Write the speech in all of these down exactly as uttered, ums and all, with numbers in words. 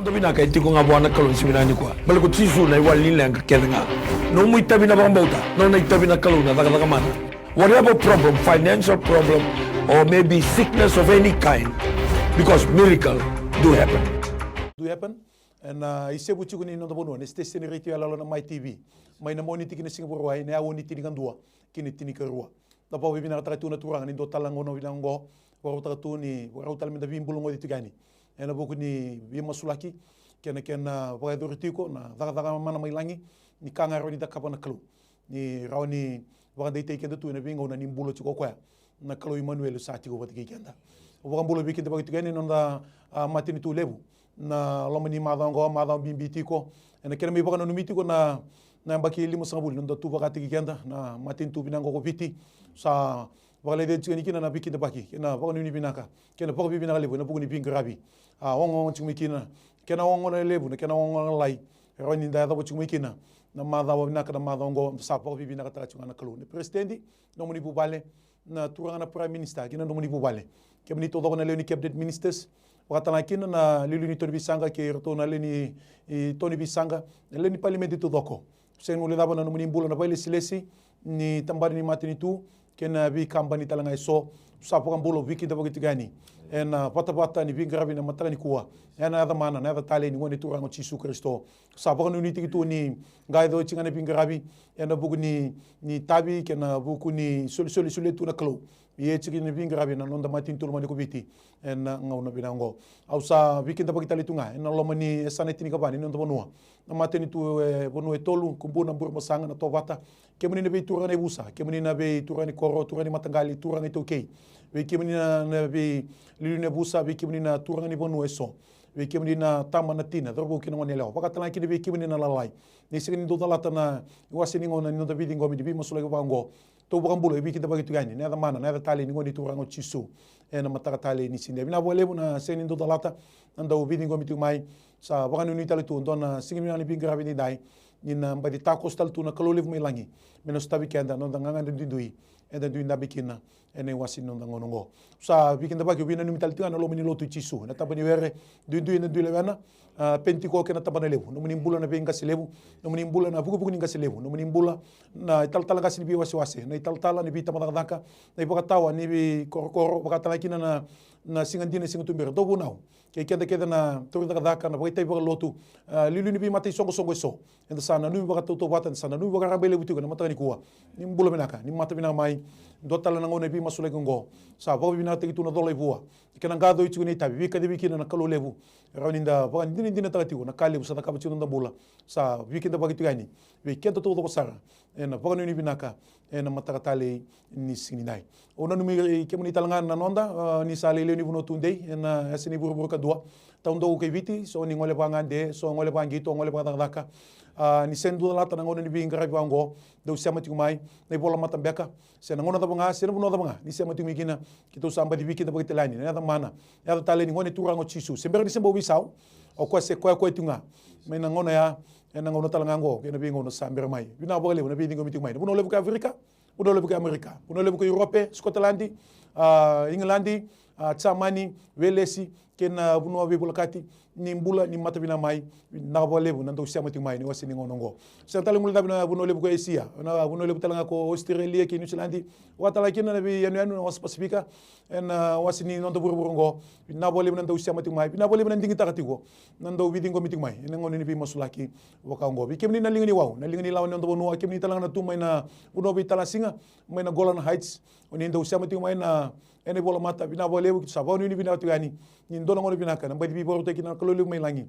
Noda vinaka e tiko ga vua na Kalou ni siga vinaka nikua. Baleta ko Jisu na iwali ni leqa kece ga. Nomu itavi na vakabauta, nona itavi na Kalou na cakacaka mana. Whatever problem, financial problem, or maybe sickness of any kind, because miracle do happen. Do happen. Ena isevu tiko ni noda vanua na station retio yaloyalo na Mai T V. Mai na Moniti ki na Siga Vakarauwai, na aua ni tinikadua ki na tinikarua. Da vakavinavinakataka tu na Turaga ni dua tale na gauna vinaka oqo, vakarautaka tu ni vakarau tale meda veibulagoci tiko yani ena vuku ni veimasulaki kei na kena vakayacori tiko na cakacaka mana mai lagi, ni ka ga e rawa ni cakava na Kalou, ni rawa ni vakadeitaki keda tu ena veigauna ni bula tiko o koya na Kalou Imanueli sa tiko vata kei keda. Au vakabula veikidavaki tiko yani na noda, a, matanitu levu na loma ni macawa oqo, macawa bibi tiko. Ena kena mai vakananumi tiko na, na yabaki limasagavulu, na noda tu vakataki keda na matanitu vinaka oqo ko Viti. Sa vakalailaitaki tiko yani kina na veikidavaki kei na vakanuinui vinaka kei na vakavinavinaka levu ena vuku ni veiqaravi. A, ogaoga tiko mai kina, kena ogaoga levu, na kena ogaoga lalai, e rawa ni da yacova tiko mai kina na macawa vinaka, na macawa oqo. Da sa vakavinavinakataka tiko ga na Kalou, na peresitedi, nomuni vuvale, na turaga na Prime Minister kei na nomuni vuvale. Kemuni taucoko na lewe ni Cabinet Ministers, vakatalega kina na iliuliu ni to ni veisaqa kei iratou na lewe ni, i, to ni veisaqa, na lewe ni Palimedi taucoko. Sega ni guilecava na nomuni bula na vakailesilesi ni tabana ni matanitu kei na veikabani talega eso. Sa vakabula, veikidavaki tiko yani ena vatavata ni veiqaravi na mataka nikua, ena yaca mana, na yaca talei ni Gone Turaga o Jisu Karisito. Sa vakanuinuitaki tu ni qai yaco tiko ga na veiqaravi ena vuku ni, ni itavi kei na vuku ni solisoli e solia tu na Kalou. Ia e tiko na veiqaravi na noda matanitu lomani ko Viti ena gauna vinaka oqo. Au sa veikidavaki tale tu ga ena loma ni yasana e tinikava ni noda vanua, na matanitu e vanua e tolu, Kubuna, Burebasaga, Natovata. Kemuni na veituraga na yavusa, kemuni na veituraga ni koro, turaga ni mataqali, turaga iTaukei, vei kemuni na, na veiliuliu ni yavusa, vei kemuni na turaga ni vanua eso, vei kemuni na tama, na tina, cauravou kei na goneyalewa, vakatalega kina vei kemuni na lalai. Ni sega ni dau calata na iwase ni gauna ni noda veiciqomi ni veimasulaki vaka oqo. Tou vakabula, veikidavaki tiko yani na yaca mana, na yaca talei ni Gone Turaga o Jisu ena mataka talei ni siga. Vinaka vakalevu na sega ni dau calata na dau veiciqomi tiko mai. Sa vakanuinui tale tu dua na siga vinaka ni veiqaravi edaidai, ni na baci takoso tale tu na Kalou levu mai lagi me na sotavi keda, na noda gagadre duidui eda dui dabe kina ena iwase ni noda gauna oqo. Sa veikidavaki, au veinanumi tale tiko ga na loma ni lotu i Jisu, na taba ni were, duidui eda dui lewena, a, Penitiko kei na tabana levu. Nomuni bula na veiqase levu, nomuni bula na vukevuke ni qase levu, nomuni bula na italatala qase ni veiwasewase, na italatala ni veitabacakacaka, na ivakatawa ni veikorokoro, vakatalega kina na, na siga dina, siga tubera. Dauvunau kei keda kece na tauri cakacaka, na vakaitavi vakalotu, a, liuliu ni veimata isoqosoqo eso. Eda sa nanumi vakatautauvata, eda sa nanumi vakararaba levu tiko ena mataka nikua. Ni bula vinaka, ni mata vinaka mai. Dua tale na gauna e veimasulaki oqo. Sa vakavinakataki tu na cola i vua, kena qacoi tiko na itavi, veikacivi kina na Kalou levu. E rawa ni da vakadinadinataka tiko na ka levu sa cakava tiko na noda bula. Sa veikidavaki tiko yani vei keda taucoko sara ena vakanuinui vinaka ena mataka talei ni siga nidai. Au nanumi kemuni talega na noda, a, ni sa lewe ni vanua tudei ena yasa ni vuravura kadua. Taudaku kei Viti, so ni gole vakagade, so gole vaqito, gole vakacakacaka. A, ni sega ni dau calata na gauna ni veiqaravi vaka oqo, dau sema tiko mai na ivolamata beka, se na gauna cava ga, se na vanua cava ga ni sema tiko mai kina, keitou sa baci veikidavaki tale yani na yaca mana, yaca talei ni Gone Turaga o Jisu. Se bera ni se bau veisau, o koya se koya koya tiko ga mai na gauna ya, ena gauna talega oqo kei na veigauna sa bera mai. Vinaka vakalevu na veiciqomi tiko mai, na vanua levu kei Aferika, vanua levu kei Amerika, vanua levu kei Europe, Scotland, a, England, a, Jamani, Welesi, kei na vanua veivolekati. Ni bula, ni mata vinaka mai. Vinaka vakalevu na dau sema tiko mai ena iwase ni gauna oqo. Sega tale ni guilecavi na vanua levu kei Asia, na vanua levu talega ko Australia kei New Zealand, vakatalega kina na veiyanuyanu na wasa Pasifika ena, a, wase ni noda vuravura oqo. Vinaka vakalevu na dau sema tiko mai, vinaka vakalevu na digitaka tiko na dau veiciqomi tiko mai ena gauna ni veimasulaki vaka oqo. Vei kemuni na liga ni wau, na liga ni lawa ni noda vanua, kemuni talega na tu mai na vanua veitalatala siga, mai na Golan Heights, o ni dau sema tiko mai na, ena ivolamata, vinaka vakalevu. Keitou sa vakanuinui vinaka tiko yani ni dua na gauna vinaka na baci veivakarautaki kina na Kalou levu mai lagi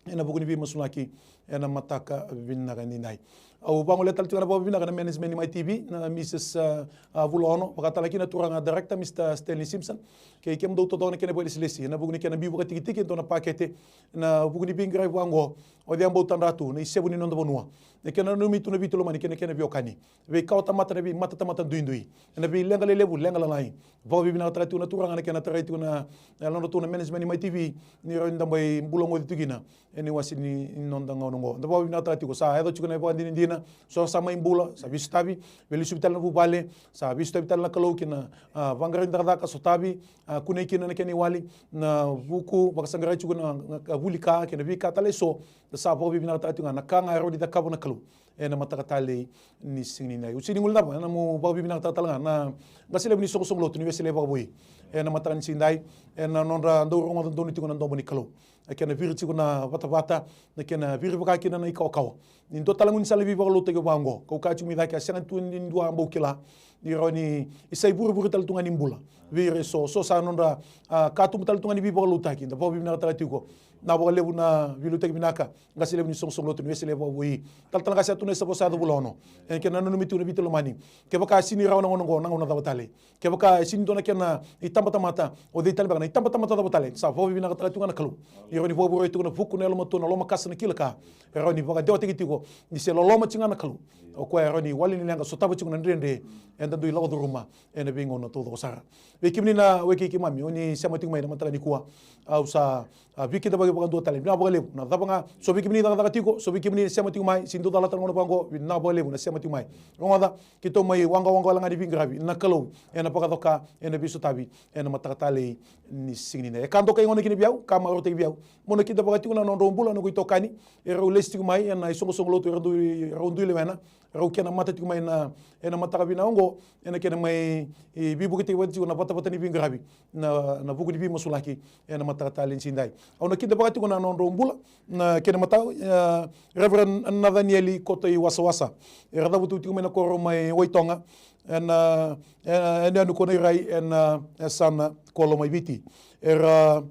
ena vuku ni veimasulaki ena mataka vinaka nidai. Au vagolea tale tiko ga na vakavinavinaka na management ni Mai T V, na Mrs, a, a, Vulaono, vakatalega kina na turaga director, Mr Stanley Simpson, kei kemudou taucoko na kena vakailesilesi ena vuku ni kena biu vakatikitiki e dua na pakete ena vuku ni veiqaravi vaka oqo. O cei a bau tadra tu na isevu ni noda vanua, na kena nanumi tu na veitulomani kei na kena veiwekani, veikawatamata, na veimatatamata duidui, ena veileqa lelevu, leqa lalai. Vakavinavinakataka tiko na turaga na kena tarai tiko na, na nodratou na management ni Mai T V, ni rawa ni da mai bulagoci tiko kina ena iwase ni noda gauna oqo. Da vakavinavinakataka tiko, sa yaco tiko na ivakadinadina. So sa mai bula, sa veisotavi, veilesuvi tale na vuvale, sa veisotavi tale na Kalou kina, a, vaqarai cakacaka, sotavi, a, kunei kina na kena iwali, na vuku, vakasaqarai tiko na, na, na vuli ka, kei na veika tale eso, da sa vakavinavinakataka tiko ga na ka ga e rawa ni cakava na Kalou. Ena mataka talei ni siga ni dai. Au sega ni guilecava, ena nomu vakavinavinakataka tale ga na qase levu ni soqosoqo lotu ni Wesele vakavoui. Ena mataka ni siga ni dai, ena nodra dau rogoca donu tiko na domo ni Kalou. Na kena viri tiko na vatavata, na kena viri vaka kina na ikawakawa. Ni dua tale na gaunisala ni veivakalotutaki vaka oqo. Kau kaya tiko mai cake, a sega tu ni dua bau kila. Ni rawa ni sa ivurevure tale tu ga ni bula. Vei ira eso, so sa nodra, a, katuba tale tu ga ni veivakalotutaki. Da vakavinavinakataka tiko. Na vakalevu na veiliutaki vinaka. Qase levu ni soqosoqo lotu ni Wesele vakavoui. Talatala qase Atunai Savosa Yacovulaono. E kena nanumi tu na Viti lomani. Kevaka sega ni rawa na gauna oqo, na gauna cava tale. Kevaka e sega ni dua na kena itabatamata, o cei tale beka na itabatamata cava tale. Sa vakavinavinakataka tiko ga na Kalou. Ni rawa ni vakavure tiko na vuku, na yalomatua, na lomakasa, na kila ka. E rawa ni vakadewataki tiko. Ni se loloma tiko ga na Kalou. O koya e rawa ni wali ni leqa, sotava tiko na dredre. Eda dui lako curuma ena veigauna taucoko sara. Vei kemuni na wekai keimami, o ni sema tiko mai na mataka nikua. Au sa A, veikidavaki vakadua tale, vinaka vakalevu. Na cava ga, so vei kemuni cakacaka tiko, so vei kemuni sema tiko mai, sega ni dau calata na gauna vaqo, vinaka vakalevu na sema tiko mai. Rogoca, keitou mai waqawaqa wale ga ni veiqaravi, na Kalou ena vakacoka, ena veisotavi, ena mataka talei ni siga ni dai. E ka dokai gona kina vei au, ka marautaki vei au. Mo na kidavaka tiko na nodrau bula na noqu itokani, erau lesi tiko mai ena isoqosoqo lotu, erau dui, erau dui lewena, rau kena mata tiko mai na, ena mataka vinaka oqo, ena kena mai, e, veivuketaki vata tiko na vatavata ni veiqaravi, na, na vuku ni veimasulaki, ena mataka talei ni siga ni dai. Au na kidavaka tiko na nodrau bula, na kena matau, e, Reverend Nathanieli Koto i Wasawasa. Era cavutu tiko mai na koro mai Waitoga, ena, ena, ena yanuyanu ko Nairai, ena, e, yasana ko Lomaiviti. Era,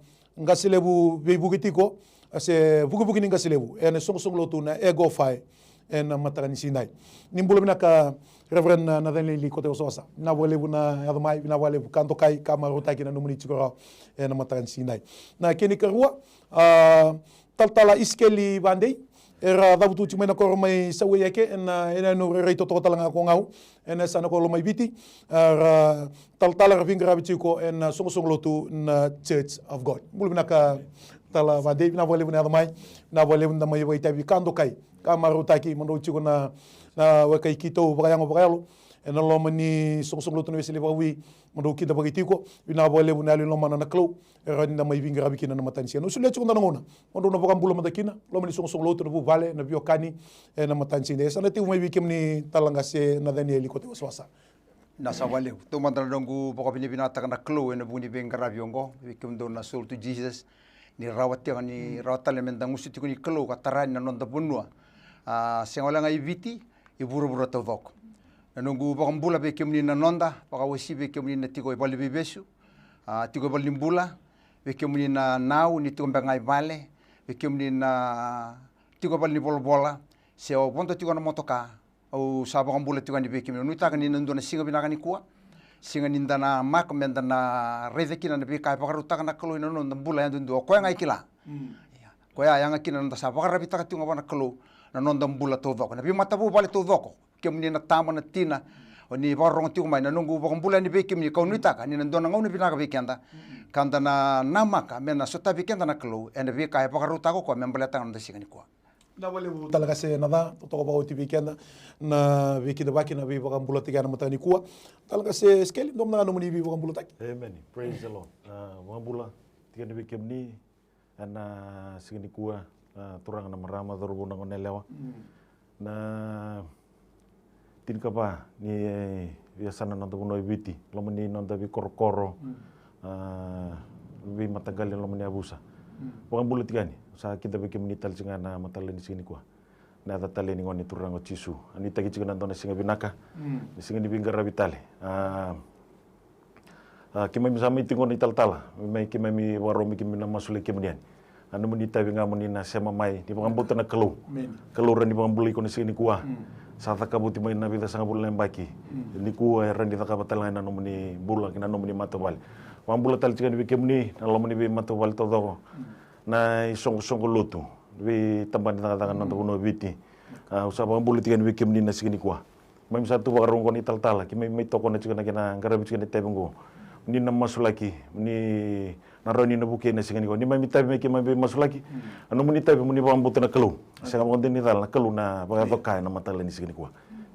qase levu veivuke tiko, a se vukevuke ni qase levu, ena soqosoqo lotu na Ego Fire, ena mataka ni siga ni dai. Ni bula vinaka Reverend Nathanieli Koto i Wasawasa. Vinaka vakalevu na yaco mai, vinaka vakalevu ka dokai, ka marautaki na nomuni tiko rawa, ena mataka ni siga ni dai. Na kena ikarua, a, Talatala Isikeli Vadei, era cavutu tiko mai na koro mai Sauai Eke, ena, ena yanuyanu rairai totoka tale ga ko Gau, ena yasana ko Lomaiviti, era talatala era veiqaravi tiko ena soqosoqo lotu na Church of God. Bula vinaka Tala Vadei, vinaka vakalevu na yaco mai, vinaka vakalevu na mai vakaitavi ka dokai, ka marautaki, mo drau tiko na, na wekai keitou vakayago vakayalo, ena loma ni soqosoqo lotu na Wesele vakavoui, mo drau kidavaki tiko, vinaka vakalevu na yalo ni lomana na Kalou, e rawa ni da mai veiqaravi kina na mataka ni siga. Au solia tiko dua na gauna, mo drau na vakabula mada kina, loma ni soqosoqo lotu na vuvale, na veiwekani, ena mataka ni siga. E sa na tekivu mai vei kemuni Tala Qase Nathanieli Koto i Wasawasa. Na sa vakalevu. Taumada na noqu vakavinavinakataka na Kalou ena vuku ni veiqaravi oqo, vei kemudou na Soul to Jesus. Ni rawa tiko, ni rawa tale meda gusu tiko ni Kalou ka tara yani na noda vanua. A, sega wale ga i Viti, i vuravura taucoko. Na noqu vakabula vei kemuni na noda, vakauasivi vei kemuni na tiko i valeniveivesu, a, tiko i valenibula, vei kemuni na nau ni tiko beka ga i vale, vei kemuni na tiko i valenivolavola, se o vodo tiko na motoka, au sa vakabula tiko yani vei kemuni. Au nuitaka ni na dua na siga vinaka nikua, siga ni da namaka meda na raica kina na veika e vakarautaka na Kalou ena noda bula yadudua. O koya ga e kila. Ia, koya e yaga kina na noda sa vakararavitaka tiko ga vua na Kalou na noda bula taucoko. Na veimatavuvale taucoko, kemuni na tama, na tina, o ni vakarorogo tiko mai, na noqu vakabula yani vei kemuni, kau nuitaka ni na dua na gauna vinaka vei keda, ka da na namaka me na sotavi keda na Kalou ena veika e vakarautaka o koya me baleta na noda siga nikua. Vinaka vakalevu Tala Qase Naca, totoka vakaoti vei keda na veikidavaki, na veivakabulataki ena mataka nikua. Tala Qase Isikeli, dua mada ga nomuni veivakabulataki. Emeni. Praise the Lord. A, vakabula tiko yani vei kemuni ena siga nikua, a, turaga, na marama, cauravou, na goneyalewa. Na tinikava ni, e, yasana na noda vanua e Viti, loma ni noda veikorokoro, a, veimataqali loma ni yavusa. Vakabula tiko yani, sa kidavaki kemuni tale tiko ga ena mataka ni siga nikua. Na yaca talei ni Gone Turaga o Jisu. A, nuitaki tiko na dua na siga vinaka. Na siga ni veiqaravi tale. A, A, keimami sa mai tiko na italatala, mai keimami vakarau me keimami na masulaki kemuni yani. A, nomuni itavi ga mo ni na sema mai, ni vakabauta na Kalou. Emeni. Kalou rawa ni vakabulai iko na siga nikua. Sa cakava oti mai na vica sagavulu na yabaki. Nikua e rawa ni cakava tale ga ena nomuni bula kei na nomuni matavuvale. Vakabula tale tiko yani vei kemuni, na loma ni veimatavuvale taucoko. Na isoqosoqo lotu, veitabana ni cakacaka na noda vanua o Viti. A, au sa vakabula tiko yani vei kemuni na siga nikua. Keimami sa tu vakarau oqo na italatala, keimami mai tokona tiko na kena qaravi tiko na itavi oqo. Ni na masulaki, ni na rawa ni na vukei na siga nikua. Ni mami tavi mai keimami veimasulaki. Na nomuni tavi mo ni vakabauta na Kalou. Sega vakadua ni cala, na Kalou na vakayaco ka ena mataka lailai ni siga nikua.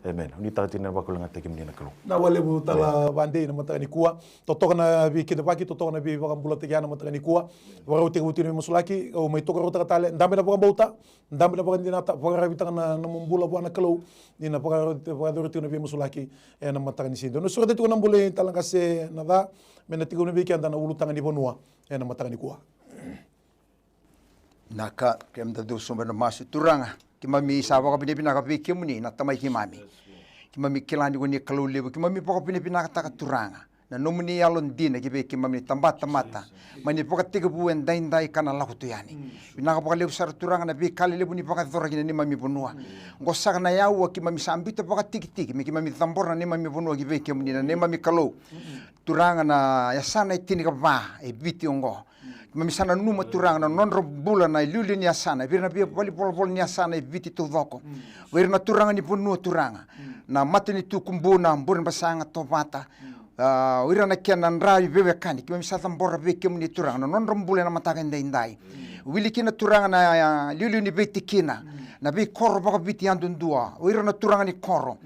Amen. Ni taka tiko na vakalougatataki kemuni na Kalou. Na vakalevu tala vadei na mataka nikua. Totoka na veikidavaki, totoka na veivakabulataki ena mataka nikua. Vakarau tekivu tiko na veimasulaki, au mai tokarautaka tale, dabe na vakabauta. Dabe na vakadinata, vakararavitaka na nomu bula vua na Kalou, ni na vakayacori tiko na veimasulaki ena mataka ni siga. Au na sureta tiko na bula i Talaqase na ca, me na tiko vei keda na ulutaga ni vanua ena mataka nikua. Na ka, keimami dau sobu ena masu. Turaga, keimami sa vakavinavinaka vei kemuni na Tamai keimami. Keimami kila ni ko ni Kalou levu, keimami vakavinavinakataka Turaga na nomuni yalodina ki vei keimami na tabatamata mai na ivakatekivu edaidai ka na lako tu yani. Vinaka vakalevu sara Turaga na veika lelevu ni vakayacora ki na neimami vanua. Oqo saka na aua keimami sa biuta vakatikitiki me keimami cabora na neimami vanua ki vei kemuni na neimami Kalou. Turaga, na yasana e tinikava e Viti oqo, keimami sa nanuma Turaga na nodra bula na iliuliu ni yasana, vei ira na veivalenivolavola ni yasana e Viti taucoko, vei ira na turaga ni vanua Turaga, na matanitu Kubuna, Burebasaga, Tovata, a, o ira na kena dra ni veiwekani, keimami sa cabora vei kemuni Turaga na nodra bula ena mataka edaidai. Wili kina Turaga na, a, liuliu ni veitikina, na veikoro vakaviti yadudua, o ira na turaga ni koro,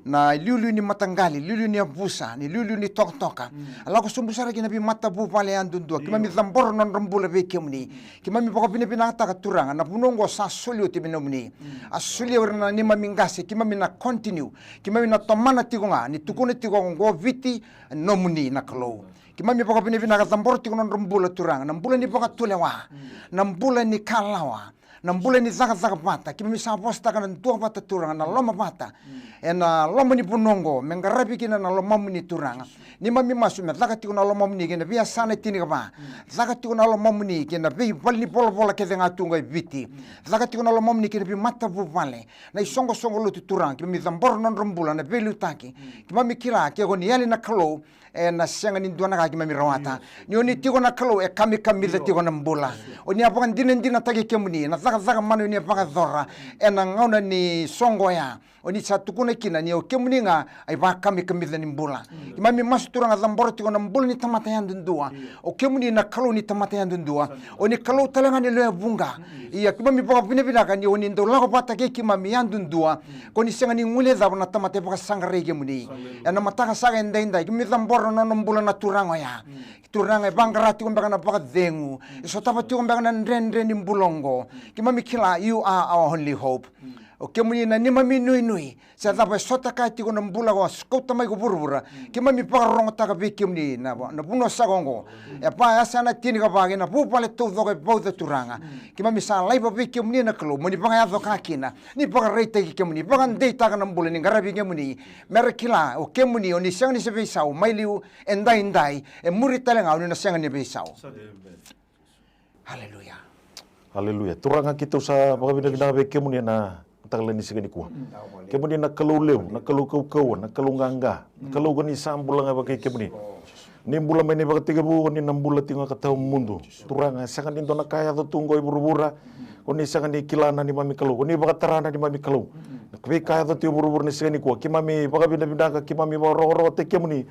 na liuliu ni mataqali, liuliu ni yavusa, ni liuliu ni tokatoka. A lako sobu sara ki na veimatavuvale yadudua, keimami cabora na nodra bula vei kemuni. Keimami vakavinavinakataka Turaga na vanua oqo sa soli oti me nomuni. A solia o ira na neimami qase, keimami na continue. Keimami na tomana tiko ga ni tukuna tiko oqo Viti nomuni na Kalou. Keimami vakavinavinaka, cabora tiko na nodra bula Turaga, na bula ni vakatulewa, na bula ni kalawa, na bula ni cakacaka vata. Keimami sa vosataka na duavata Turaga, na lomavata ena loma ni vanua oqo, me qaravi kina na lomamuni Turaga. Neimami masu me caka tiko na lomamuni kei na veiyasana e tinikava. Caka tiko na lomamuni kei na veivalenivolavola kece ga tu oqo e Viti. Caka tiko na lomamuni kei na veimatavuvale, na isoqosoqo lotu Turaga. Keimami cabora na nodra bula na veiliutaki. Keimami kila ke ko ni yali na Kalou, ena sega ni dua na ka keimami rawata. Ni o ni tiko na Kalou, e kamikamica tiko na bula. O ni a vakadinadinataki kemuni na cakacaka mana o ni a vakayacora ena gauna ni soqo oya. O ni sa tukuna kina ni o kemuni ga a ivakamikamica ni bula. Keimami masu Turaga, cabora tiko na bula ni tamata yadudua. O kemuni na Kalou ni tamata yadudua. O ni Kalou tale ga ni lewe vuqa. Ia keimami vakavinavinaka ni o ni dau lako vata kei keimami yadudua. Ko ni sega ni guilecava na tamata e vakasaqarai kemuni. Ena mataka saka edaidai keimami cabora na nona bula na turaga oya. Turaga, e vaqara tiko beka na vakacegu, e sotava tiko beka na dredre ni bula oqo. Keimami kila you are our only hope. O kemuni na neimami nuinui. Se cava e sota kaya tiko na bula ko a kauta mai ko vuravura, keimami vakarorogotaka vei kemuni na, na vanua saka oqo. E va yasana tinikava kei na vuvale taucoko e vauca Turaga. Keimami sa laiva vei kemuni na Kalou mo ni vakayaco ka kina. Ni vakaraitaki kemuni, vakadeitaka na bula ni qaravi kemuni. Mera kila o kemuni o ni sega ni se veisau mai liu, edaidai, e muri tale ga o ni na sega ni veisau. Aleluya. Aleluya. Turaga, keitou sa vakavinavinaka vei kemuni ena mataka lailai ni siga nikua. Kemuni na Kalou levu, na Kalou kaukauwa, na Kalou qaqa, na Kalou ko ni sa bula ga vakai kemuni. Ni bula mai na ivakatekivu, ko ni na bula tiko ga ka tawamudu. Turaga, e sega ni dua na ka e yaco tu oqo e vuravura ko ni sega ni kila, na neimami Kalou, ko ni vakatara, na neimami Kalou. Na veika e yaco tu e vuravura na siga nikua, keimami vakavinavinaka, keimami vakarokorokotaki kemuni.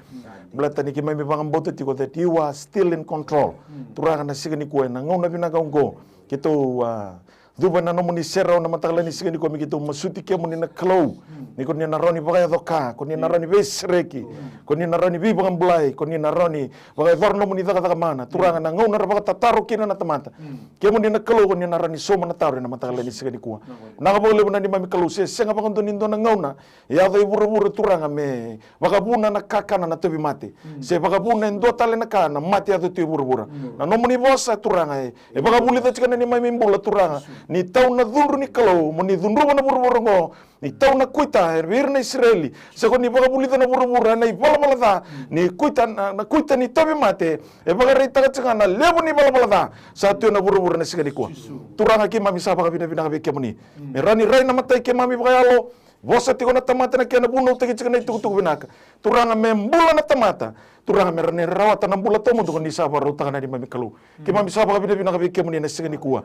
Baleta ni keimami vakabauta tiko that you are still in control. Turaga, na siga nikua, ena gauna vinaka oqo, keitou, a, cuva ena nomuni serau na mataka lailai ni siga nikua me keitou masuti kemuni na Kalou. Ni ko ni na rawa ni vakayaco ka, ko ni na rawa ni veisereki, ko ni na rawa ni veivakabulai, ko ni na rawa ni vakayacora nomuni cakacaka mana. Turaga, na gauna era vakatataro kina na tamata, kemuni na Kalou ko ni na rawa ni sauma na taro ena mataka lailai ni siga nikua. Vinaka vakalevu na neimami Kalou, se sega vakadua ni dua na gauna e yaco e vuravura, Turaga, me vakavuna na kakana na tauvimate, se vakavuna e dua tale na ka na mate yaco tu e vuravura. Na nomuni vosa, Turaga, e, e vakavulica tiko na neimami bula, Turaga. Ni tau na cudru ni Kalou mo ni cudruva na vuravura oqo. Ni tau na kuita, e, vei ira na Isireli. Se ko ni vakavulica na vuravura ena ivalavala ca, ni kuita na, na kuita ni tauvimate, e vakaraitaka tiko ga na levu ni valavala ca sa tu ena vuravura na siga nikua. Turaga, keimami sa vakavinavinaka vei kemuni. Me rawa ni rai na matai keimami vakayalo. Vosa tiko na tamata na kena vunautaki tiko na itukutuku vinaka. Turaga, me bula na tamata. Turaga, me rawa ni rawata na bula tawamudu ko ni sa vakarautaka, na neimami Kalou. Keimami sa vakavinavinaka vei kemuni ena siga nikua.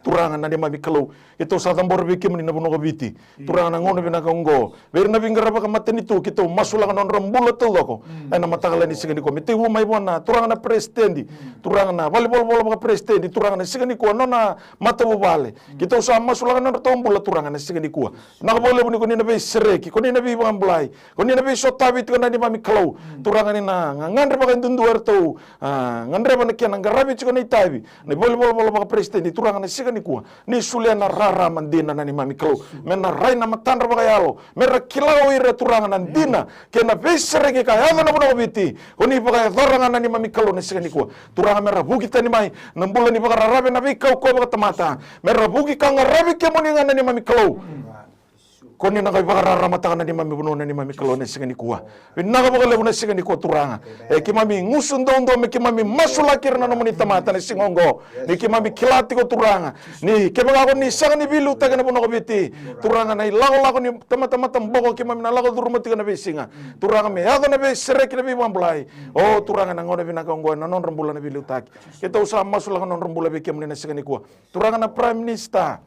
Turaga na neimami Kalou, keitou sa cabora vei kemuni na vanua ko Viti. Turaga na gauna vinaka oqo, vei ira na veiqaravi vakamatanitu, keitou masulaka na nodra bula taucoko. Ena mataka lailai ni siga nikua, me tekivu mai vua na Turaga na peresitedi, Turaga na valenivolavola vakaperesitedi, Turaga na siga nikua, nona matavuvale. Keitou sa masulaka na nodratou bula Turaga na siga nikua. Vinaka vakalevu ni ko ni na veisereki, ko ni na veivakabulai, ko ni na veisotavi tiko na neimami Kalou. Turaga ni na gagadre vakayadudua eratou a gadreva na kena qaravi tiko na itavi na valenivolavola vakaperesitedi Turaga na siga nikua. Ni solia na rarama dina na neimami Kalou, me na rai na matadra vakayalo, me ra kila o ira Turaga na dina kei na veisereki ka yaco na vanua ko Viti. Ko ni vakayacora ga na neimami Kalou na siga nikua. Turaga me ra vuki tani mai na bula ni vakararavi ena veikaukauwa vakatamata. Me ra vuki ka qaravi kemuni ga na neimami Kalou. Ko ni na qai vakararamataka na neimami vanua na neimami Kalou na siga nikua. Vinaka vakalevu na siga nikua Turaga. E keimami gusu duadua me keimami masulaki ira na nomuni tamata na siga oqo. Ni keimami kila tiko Turaga ni kevaka ko ni sega ni veiliutaki na vanua ko Viti, Turaga na ilakolako ni tamata mataboko keimami na lako curuma tiko na veisiga. Turaga me yaco na veisereki na veivakabulai. O Turaga na gauna vinaka oqo ena nodra bula na veiliutaki. Keitou sa masulaka na nodra bula vei kemuni na siga nikua. Turaga na Prime Minister,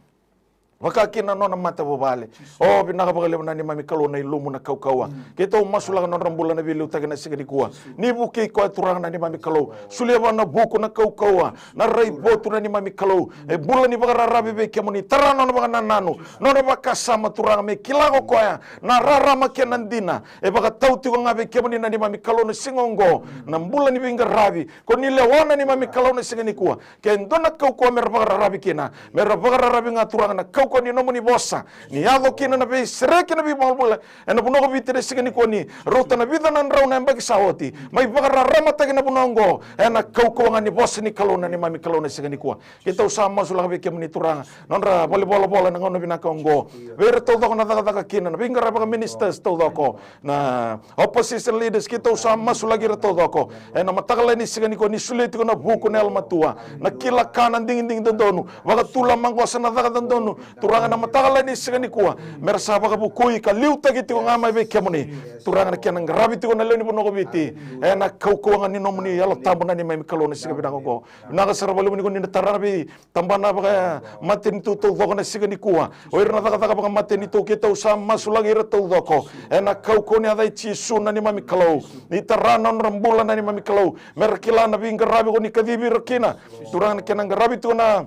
vaka kina na nona matavuvale. O vinaka vakalevu na neimami Kalou na ilumu na kaukauwa. Keitou masulaka na nodra bula na veiliutaki na siga nikua. Ni vukei koya Turaga na neimami Kalou. Solia vua na vuku na kaukauwa, na raivotu na neimami Kalou. E bula ni vakararavi vei kemuni, tara na nona vakanananu, nona vakasama Turaga me kila ko koya na rarama kei na dina. E vakatau tiko ga vei kemuni na neimami Kalou na siga oqo na bula ni veiqaravi ko ni lewa na neimami Kalou na siga nikua. Ke dua na kaukauwa me ra vakararavi kina, me ra vakararavi ga Turaga na kaukauwa ni nomuni vosa. Ni yaco kina na veisereki na veivakabula ena vanua ko Viti na siga nikua ni rauta na vica na drau na yabaki sa oti. Mai vakararamataki na vanua oqo ena kaukauwa ga ni vosa ni Kalou na neimami Kalou na siga nikua. Keitou sa masulaka vei kemuni Turaga na nodra valenivolavola ena gauna vinaka oqo. Vei ira taucoko na cakacaka kina, na veiqaravi vakaministers taucoko, na opposition leaders, keitou sa masulaki ira taucoko. Ena mataka lailai ni siga nikua ni solia tiko na vuku na yalomatua, na kila ka, na digidigi dodonu, vakatula maqosa na caka dodonu. Turaga na mataka lailai ni siga nikua me ra sa vakavukui ka liutaki tiko ga mai vei kemuni. Turaga na kena qaravi tiko na lewe ni vanua ko Viti ena kaukauwa ga ni nomuni Yalo Tabu na neimami Kalou na siga vinaka oqo. Vinaka sara vakalevu ni ko ni na tara na vei tabana vakamatanitu taucoko na siga nikua. O ira na cakacaka vakamatanitu keitou sa masulaki ira taucoko ena kaukauwa ni yaca i Jisu na neimami Kalou. Ni tara na nodra bula na neimami Kalou me ra kila na veiqaravi ko ni kacivi ira kina. Turaga na kena qaravi tiko na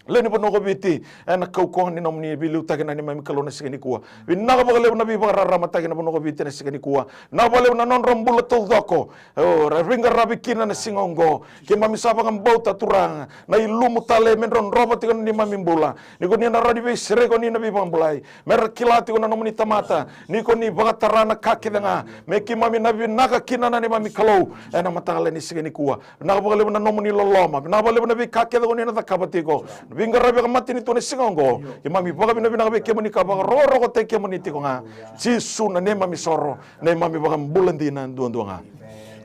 lewe ni vanua ko Viti ena kaukauwa ni nomuni veiliutaki na neimami Kalou na siga nikua. Vinaka vakalevu na veivakararamataki na vanua ko Viti na siga nikua. Vinaka vakalevu na nodra bula taucoko. O ra veiqaravi kina na siga oqo. Keimami sa vakabauta Turaga na ilumu tale me drodrova tiko na neimami bula. Ni ko ni na rawa ni veisereki, ko ni na veivakabulai. Me ra kila tiko na nomuni tamata ni ko ni vakatara na ka kece ga me keimami na vinaka kina na neimami Kalou. Ena mataka lailai ni siga nikua. Vinaka vakalevu na nomuni loloma. Vinaka vakalevu na veika kece ko ni na cakava tiko. Na veiqaravi vakamatanitu na siga oqo. Keimami vakavinavinaka vei kemuni ka vakarokorokotaki kemuni tiko ga. Jisu na neimami soro, neimami vakabula dina duadua ga.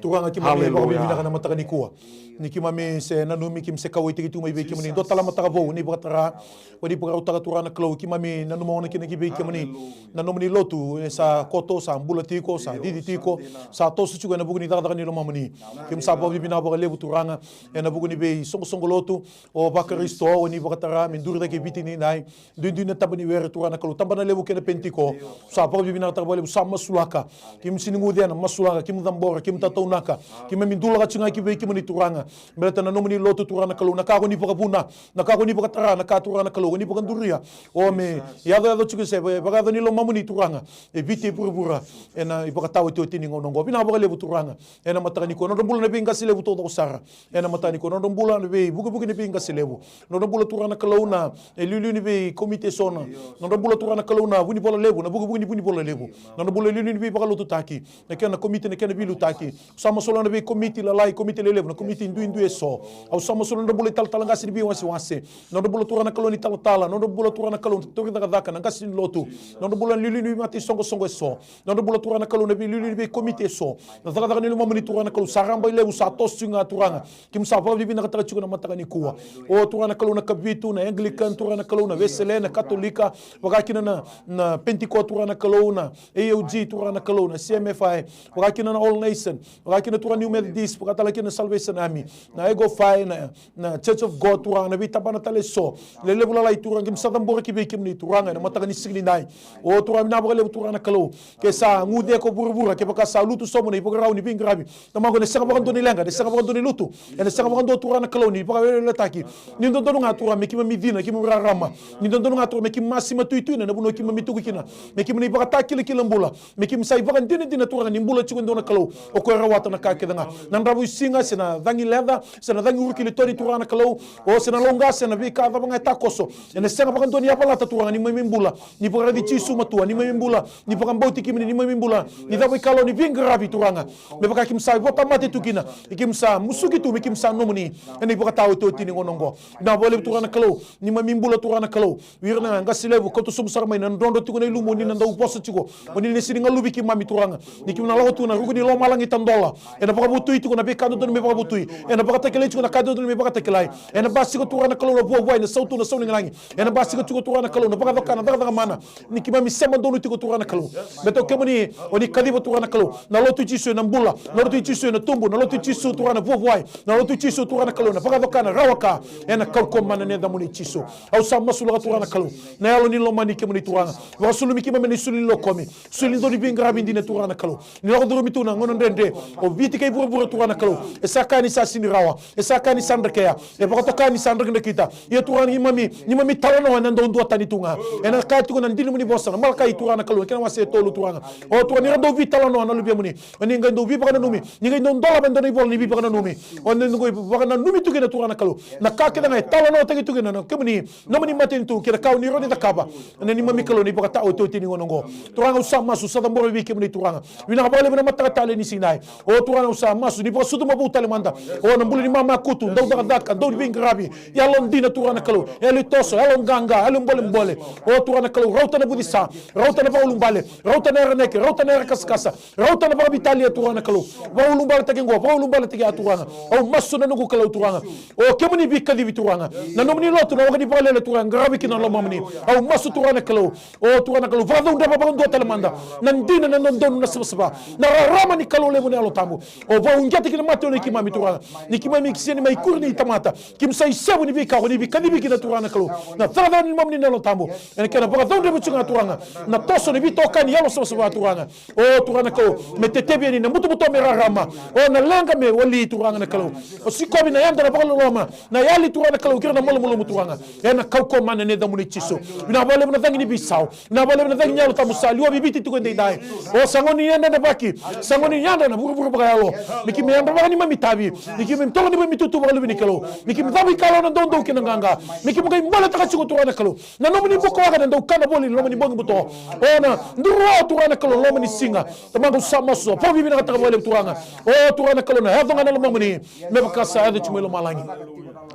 Turaga keimami vakavinavinaka na mataka nikua. Ni keimami se nanumi keimami se kauwaitaki tu mai vei kemuni dua tale mataka vou ni vakatara. Ko ni vakarautaka Turaga na Kalou keimami nanuma ona kina ki vei kemuni. Na nomuni lotu e sa koto, sa bula tiko, sa cici tiko, sa toso tiko ena vuku ni cakacaka ni lomamuni. Keimami sa vakavinavinaka vakalevu Turaga ena vuku ni veisoqosoqo lotu o vaKarisito o ni vakatara me duri cake e Viti ni nai. Duidui na taba ni were Turaga na Kalou, tabana levu kei na peni tiko. Sa vakavinavinakataka vakalevu, sa masulaka. Keimami sega ni guce ena masulaka, keimami cabora, keimami tataunaka. Keimami dulaka tiko ga ki vei kemuni Turaga. Baleta na nomuni lotu Turaga na Kalou, na ka ko ni vakavuna, na ka ko ni vakatara, na ka Turaga na Kalou ko ni vakaduria. O me yacoyaco tiko se vakayaco ni lomamuni Turaga e Viti e vuravura ena ivakataotioti ni gauna oqo. Vinaka vakalevu Turaga. Ena mataka nikua nodra bula na veiqase levu taucoko sara. Ena mataka nikua nodra bula na veivukevuke ni veiqase levu. Nodra bula Turaga na Kalou na iliuliu ni veikomiti eso na. Nodra bula Turaga na Kalou na vunivola levu, na vukevuke ni vunivola levu. Nodra bula iliuliu ni veivakalotutaki, na kena komiti, na kena veiliutaki. Au sa masulaka na veikomiti lalai, komiti lelevu, na komiti duidui eso. Au sa masulaka nodra bula italatala qase ni veiwasewase. Nodra bula Turaga na Kalou ni talatala, nodra bula Turaga na Kalou na tauri cakacaka, na qase ni lotu. Nodra bula na iliuliu ni veimataisaqosoqo eso. Nodra bula Turaga na Kalou na veiliuliu ni veikomiti eso. Na cakacaka ni lomamuni Turaga na Kalou sa rabailevu, sa toso tiko ga Turaga. Keimami sa vakavinavinakataka tiko na mataka nikua. O Turaga na Kalou na Kavitu, na Anglican Turaga na Kalou, na Wesele, na Katolika, vaka kina na, na Penitiko Turaga na Kalou, na A O G Turaga na Kalou, na C M F I, vaka kina na All Nation, vaka kina Turaga New Methodist, vaka tale kina na Salvation Army. na Ego Fai, na, na Church of God, Turaga, na veitabana tale eso. Lelevu Lalai, Turaga, keimami sa cabora ki vei kemuni, Turaga, ena mataka ni siga nidai. O Turaga, vinaka vakalevu, Turaga na Kalou. Ke sa guce ko vuravura, kevaka sa lutu sobu na ivakarau ni veiqaravi, Tamaqu, ena sega vakadua ni leqa, ena sega vakadua ni lutu, ena sega vakadua, Turaga na Kalou, ni vakaweleweletaki. Ni dodonu ga, Turaga, me keimami cina, keimami rarama. Ni dodonu ga, Turaga, me keimami masi matuitui ena vanua keimami tuku kina, me keimami na ivakatakilakila bula, me keimami sa ivakadinadina, Turaga, ni bula tiko e dua na Kalou o koya e rawata na ka kece ga. Na dravuisiga, se na cagi leca, se na cagi urukiletoni, Turaga na Kalou, o se na lauqa, se na veika cava ga e takoso, ena sega vakadua ni yavalata, Turaga, neimami bula ni vakaraci Jisu matua, neimami bula ni vakabauti kemuni, neimami bula ni cava i kalo ni veiqaravi, Turaga. Me vaka keimami sa votamate tu kina, e keimami sa musuki tu me keimami sa nomuni ena ivakataotioti ni gauna oqo. Vinaka vakalevu, Turaga na Kalou, neimami bula, Turaga na Kalou. O ira na qase levu, kauta sobu sara mai na drodro tiko na ilumu, o ni na dau vosa tiko, o ni na sega ni galuvi keimami, Turaga. Ni keimami na lako tu na ruku ni lomalagi tadola, ena vakavotui tiko na veika dodonu me vakavotui, ena vakatakilai tiko na ka dodonu me vakatakilai, ena basika, Turaga na Kalou, na vuavuai, na sautu, na sau ni lagi, ena basika tiko, Turaga na Kalou, na vakacoka, na cakacaka mana. Ni keimami sema donu tiko, Turaga na Kalou, baleta o kemuni, o ni kaciva, Turaga na Kalou, na lotu i Jisu ena bula, na lotu i Jisu ena tubu, na lotu i Jisu, Turaga, na vuavuai, na lotu i Jisu, Turaga na Kalou, na vakacoka, na rawa ka, ena kaukauwa mana ni yacamuni, Jisu. Au sa masulaka, Turaga na Kalou, na yalo ni lomani kemuni, Turaga. Vakasulumi keimami ena isulu ni lokomi, isulu ni dau ni veiqaravi dina, Turaga na Kalou. Ni lako curumi tu na gauna dredre, o Viti kei vuravura, Turaga na Kalou, e sa kaya ni sa sega ni rawa, e sa kaya ni sa drekea, e vakatoka ni sa drakidrakita. Ia, Turaga, neimami, neimami talanoa ena dau duatani tu ga. Ena kaya tiko na dina ni vosa, na Malakai, Turaga na Kalou, kena wase e tolu, Turaga. O Turaga, ni ra dau veitalanoa na luvemuni, o ni qai dau veivakananumi, ni qai dau dolava e dua na ivola ni veivakananumi, o ni qai vakananumi tu kina, Turaga na Kalou, na ka kece ga e talanoataki tu kina na kemuni, nomuni matanitu, kei na ka o ni rawa ni cakava ena neimami Kalou, na ivakataotioti ni gauna oqo. Turaga, au sa masu, sa cabora vei kemuni, Turaga. Vinaka vakalevu na mataka talei ni siga nidai. O Turaga, au sa masu ni vakasucuma vou tale mada, o na bula ni mamakutu, dau cakacaka, dau ni veiqaravi, yalodina, Turaga na Kalou, yalo ni toso, yalo qaqa, yalo ni bolebole. O Turaga na Kalou, rauta na vucesa, rauta na vakaulubale, rauta na yaraneke, rauta na yarakasakasa, rauta na vakaveitalia, Turaga na Kalou. Vakaulubaletaki oqo, vakaulubaletaki ya, Turaga. Au masu, na noqu Kalou, Turaga. O kemuni veikacivi, Turaga, na nomuni lotu, na waqa ni vakalele, Turaga, qaravi kina na lomamuni. Au masu, Turaga na Kalou, o Turaga na Kalou, vakacaudreva vakadua tale mada na dina, na dodonu, na savasava, na rarama ni Kalou levu, na Yalo Tabu. O vakauqeta ki na mata o keimami, Turaga, ni keimami sega ni mai ikuri ni tamata, keimami sa isevu ni veika ko ni veikacivi kina, Turaga na Kalou, na cakacaka ni lomamuni na Yalo Tabu. Ena kena vakacaudreva tiko ga, Turaga, na toso, na veitokani, yalo savasava, Turaga. O Turaga na Kalou, me tetevi yani na butobuto me rarama, o na leqa me wali, Turaga na Kalou. O sikovi na yada, na vakaloloma, na yali, Turaga na Kalou, kei ira na malumalumu, Turaga, ena kaukauwa mana ni yacamuni, Jisu. Vinaka vakalevu na cagi ni veisau, vinaka vakalevu na cagi ni Yalo Tabu sa liwavi Viti tiko edaidai. O sa gauna ni yadravaki, sa gauna ni yadra na vuravura vakayalo. Me keimami yadravaka neimami itavi, me keimami toka neimami itutu vakaluve ni Kalou, me keimami cavuikalawa na doudou kei na qaqa, me keimami qai boletaka tiko, Turaga na Kalou, na nomuni bukawaqa, na dau kana voli na loma ni bogi buto. O na duru, Turaga na Kalou, loma ni siga. Tamaqu, au sa masu, vakavinavinakataka vakalevu, Turaga. O Turaga na Kalou, na yaco ga na lomamuni, me vaka sa yaco tiko mai lomalagi.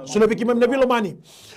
Solia vei keimami na veilomani.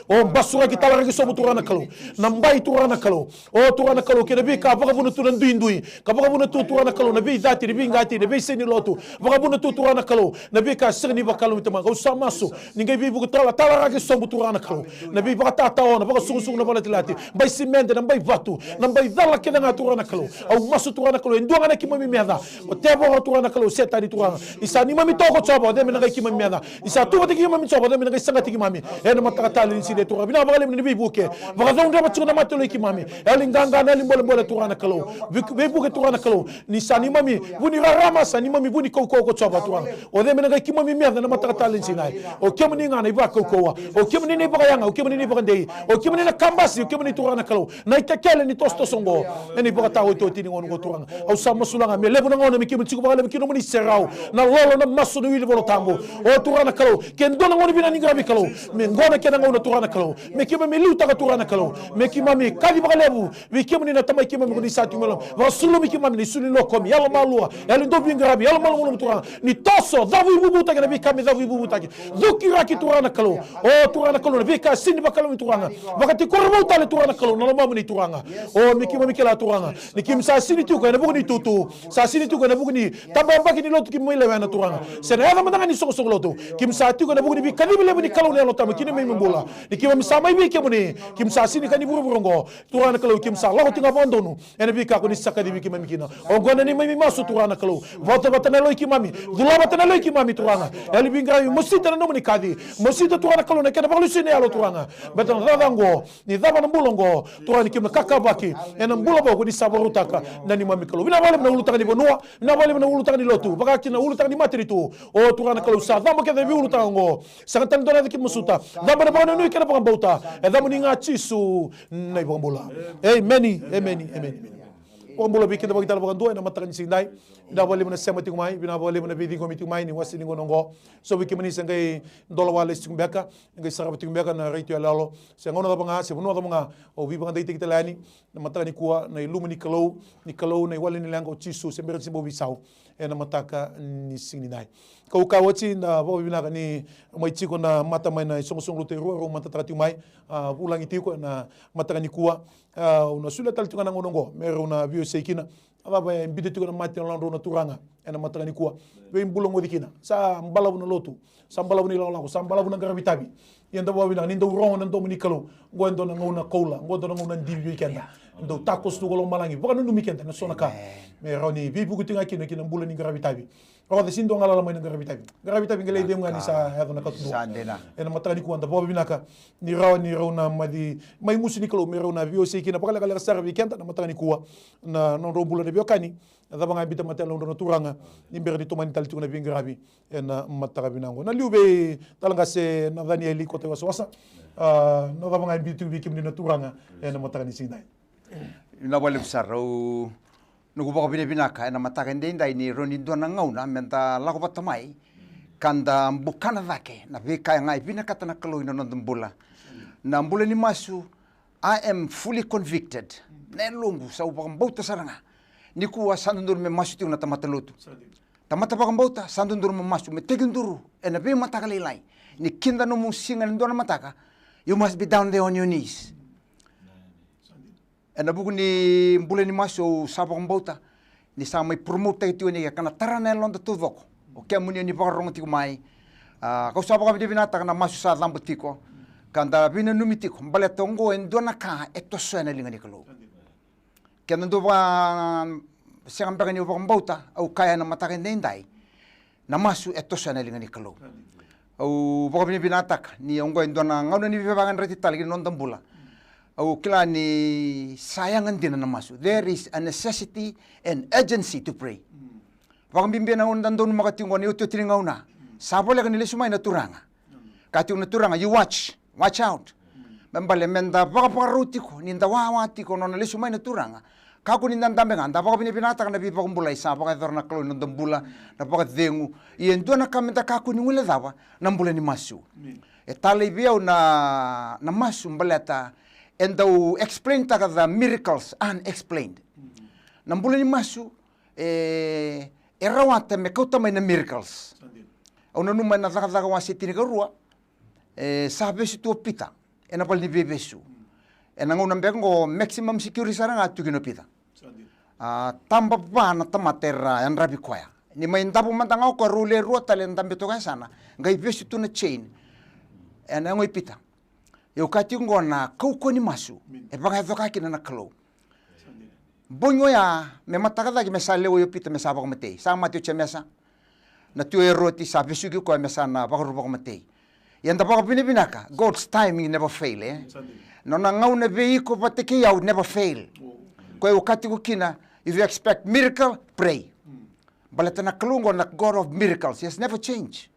O basuraki, talaraki sobu, Turaga na Kalou, na bai, Turaga na Kalou. O Turaga na Kalou, kei na veika vakavuna tu na duidui, ka vakavuna tu, Turaga na Kalou, na veicati, na veiqati, na veisei ni lotu. Vakavuna tu, Turaga na Kalou, na veika sega ni vakayalumi, Tamaqu. Au sa masu ni qai veivuke, tala, talaraki sobu, Turaga na Kalou, na veivakatatao, na vakasukusuku, na vakalatilati, bai simede, na bai vatu, na bai cala kece ga, Turaga na Kalou. Au masu, Turaga na Kalou, e dua ga na keimami meca, o tevoro, Turaga na Kalou, Setani, Turaga. Ni sa neimami toka ko Jiova, o cei me na qai keimami meca? Ni sa tu vata kei keimami Jiova, o cei me na qai saga tiko keimami? Ena mataka talei ni siga nikua, Turaga, vinaka vakalevu na ni veivuke. Vakacaudreva tiko na matalotu i keimami, yalo ni qaqa, na yalo ni bolebole, Turaga na Kalou. Vei-, veivuke, Turaga na Kalou, ni sa neimami vu ni rarama, sa neimami vu ni kaukauwa ko Jiova, Turaga. O cei me na qai keimami meca ena mataka talei ni siga nikua? O kemuni ga na ivakaukauwa, o kemuni na ivakayaga, o kemuni na ivakadei, o kemuni na kabasi, o kemuni, Turaga na Kalou, na itakele ni tosotoso oqo. Ena ivakataotioti ni gauna oqo, Turaga, au sa masulaka me levu na gauna me keimami tiko vakalevu ki nomuni serau, na lolo, na masu, na wili Vola Tabu. O Turaga na Kalou, ke dua na gauna vinaka ni qaravi, Kalou, me qo na kena gauna, Turaga na Kalou, me keimami liutaka, Turaga na Kalou, me keimami kaci vakalevu vei kemuni na Tamai keimami ko ni sa tiko mai loma. Vakasulumi keimami ena isulu ni lokomi, yalo malua, yalo ni dau veiqaravi, yalo malumalumu, Turaga. Ni toso, cavuivuvutaki na veika me cavuivuvutaki. Cukiraki, Turaga na Kalou. O Turaga na Kalou, na veika sega ni vakayalumi, Turaga, vakatikori vou tale, Turaga na Kalou, na lomamuni, Turaga. O me keimami kila, Turaga, ni keimami sa sega ni tiko ena vuku ni itutu, sa sega ni tiko ena vuku ni tabaki ni lotu keimami lewena, Turaga, se na yaca mada ga ni soqosoqo lotu. Keimami sa tiko ena vuku ni veikacivi levu ni Kalou na Yalo Tabu ki neimami bula. Keimami sa mai vei kemuni, keimami sa sinika ni vuravura oqo. Turaga na Kalou, keimami sa lako tiko ga vakadonu ena veika ko ni sa kacivi keimami kina. Oqo na neimami masu, Turaga na Kalou. Vata vata na yalo i keimami, cula vata na yalo i keimami, Turaga. Yalo ni veiqaravi, mosita na nomuni kaci. Mosita, Turaga na Kalou, na kena vakalesui na yalo, Turaga. Baleta na cakacaka oqo, ni cava na bula oqo, Turaga, ni keimami na kakavaki ena bula vou ko ni sa vakarautaka na neimami Kalou. Vinaka vakalevu na ulutaga ni vanua, vinaka vakalevu na ulutaga ni lotu, vaka kina na ulutaga ni matanitu. O Turaga na Kalou, sa cabo kece na veiulutaga oqo. Sega tale ni dua na yaca keimami masuta. Cabo na vakanuinui kei na vakabauta. E yacamuni ga Jisu na iVakabula. Emeni, emeni, emeni, emeni. Vakabula vei keda vakatale vakadua ena mataka ni siga edai. Vinaka vakalevu na sema tiko mai, vinaka vakalevu na veiciqomi tiko mai ni wase ni gauna oqo. So vei kemuni se qai dola wireless tiko beka, e qai sarava tiko beka na retio yaloyalo, se gauna cava ga, se vanua cava ga o veivakadeitaki tale yani, na mataka nikua na ilumu ni Kalou, ni Kalou na iwali ni leqa o Jisu se bera ni se bau veisau. Ena mataka ni siga nidai, kau kaya oti, na vakavinavinaka ni mai tiko na mata mai na isoqosoqo lotu e rua, rau matataka tiko mai, a, vulagi tiko ena mataka nikua. A, au na solia tale tiko ga na gauna oqo me rau na veiwasei kina. A cava e biuta tiko na mate ni yalodrau na turaga ena mataka nikua? Veibulagoci kina. Sa balavu na lotu, sa balavu na ilakolako, sa balavu na qaravi tavi. Ia da vakavinavinaka ni dau rogo na domo ni Kalou. Oqo e dua na gauna koula, oqo e dua na gauna divi vei keda. Dau takoso tu ko lomalagi, vakananumi keda na so na ka me rawa ni veivuke tiko ga kina ki na bula ni qaravi tavi. Rogoca, sega ni dua galala mai na qaravi tavi. Qaravi tavi qai lai cegu ga ni sa yaco na katuba. Ena mataka nikua da vakavinavinaka ni rawa ni rau na maci mai gusu ni Kalou me rau na veiwasei kina vakalekaleka sara vei keda na mataka nikua. Na nodrau bula na veiwekani, na cava ga e biuta mate yalodrau na turaga, ni bera ni tomani tale tiko na veiqaravi ena mataka vinaka oqo. Na liu vei Talaqase Nacanieli Kotaiwasawasa, a, na cava ga e biuta tiko vei kemuni na turaga ena mataka ni siga nidai? Vinaka vakalevu sara. Au, noqu vakavinavinaka ena mataka edaidai ni rawa ni dua na gauna meda lako vata mai ka da bukana cake na veika ga e vinakata na Kalou ina noda bula. Na bula ni masu, I am fully convicted. Na yaloqu sa, au vakabauta sara ga. Nikua sa dodonu me masu tiko na tamata lotu. Tamata vakabauta sa dodonu me masu, me tekiduru ena veimataka lailai. Ni kida nomu siga ena dua na mataka, you must be down there on your knees. Ena vuku ni bula ni masu, au sa vakabauta ni sa mai promotetaki tiko yani ka na tara na yaloda taucoko. O kemuni o ni vakarorogo tiko mai, a, kau sa vakavinavinakataka na masu sa cabo tiko, ka da veinanumi tiko, baleta oqo e dua na ka e tosoya na liga ni Kalou. Keda dau vaka, sega beka ni au vakabauta, au kaya ena mataka edaidai, na masu e tosoya na liga ni Kalou. Au vakavinavinakataka ni oqo e dua na gauna ni veivakayadrati tale ki na noda bula. Au kila ni sa yaga dina na masu. There is a necessity and urgency to pray. Vakabibi na gauna da donumaka tiko oqo, na iotioti ni gauna. Sa voleka ni lesu mai na turaga. Ka tiko na turaga, you watch, watch out. Me bale meda vakavakarau tiko, ni da wawa tiko nona lesu mai na turaga. Kakua ni da dabe ga, da vakavinavinakataka na veivakabulai sa vakayacora na Kalou ena noda bula, na vakacegu. Ia e dua na ka meda kakua ni guilecava, na bula ni masu. E talei vei au na, na masu baleta e dau explaintaka the miracles unexplained. Na bula ni masu, e, e rawata me kauta mai na miracles. Au nanuma ena Cakacaka wase tinikarua, e, sa vesu tu o Pita ena vale ni veivesu. Ena gauna beka oqo maximum security sara ga tu kina o Pita. A, taba va na tamata era yadravi koya. Ni mai davo mada ga o koya, rau le rua tale e dabe toka e yasana, qai vesu tu na chain ena yago i Pita. Au kaya tiko oqo na kaukauwa ni masu e vakayaco ka kina na Kalou. Bogi oya me mataka cake me sa lewai o Pita me sa vakamatei. Sa mate o Jemesa. Na tui o Eroti sa vesuki koya me sa na vakarau vakamatei. Ia da vakavinavinaka, God's timing never fail, e? Nona gauna vei iko vata kei au never fail. Koya au kaya tiko kina, if you expect miracle, pray. Baleta na Kalou oqo na God of miracles, he has never changed.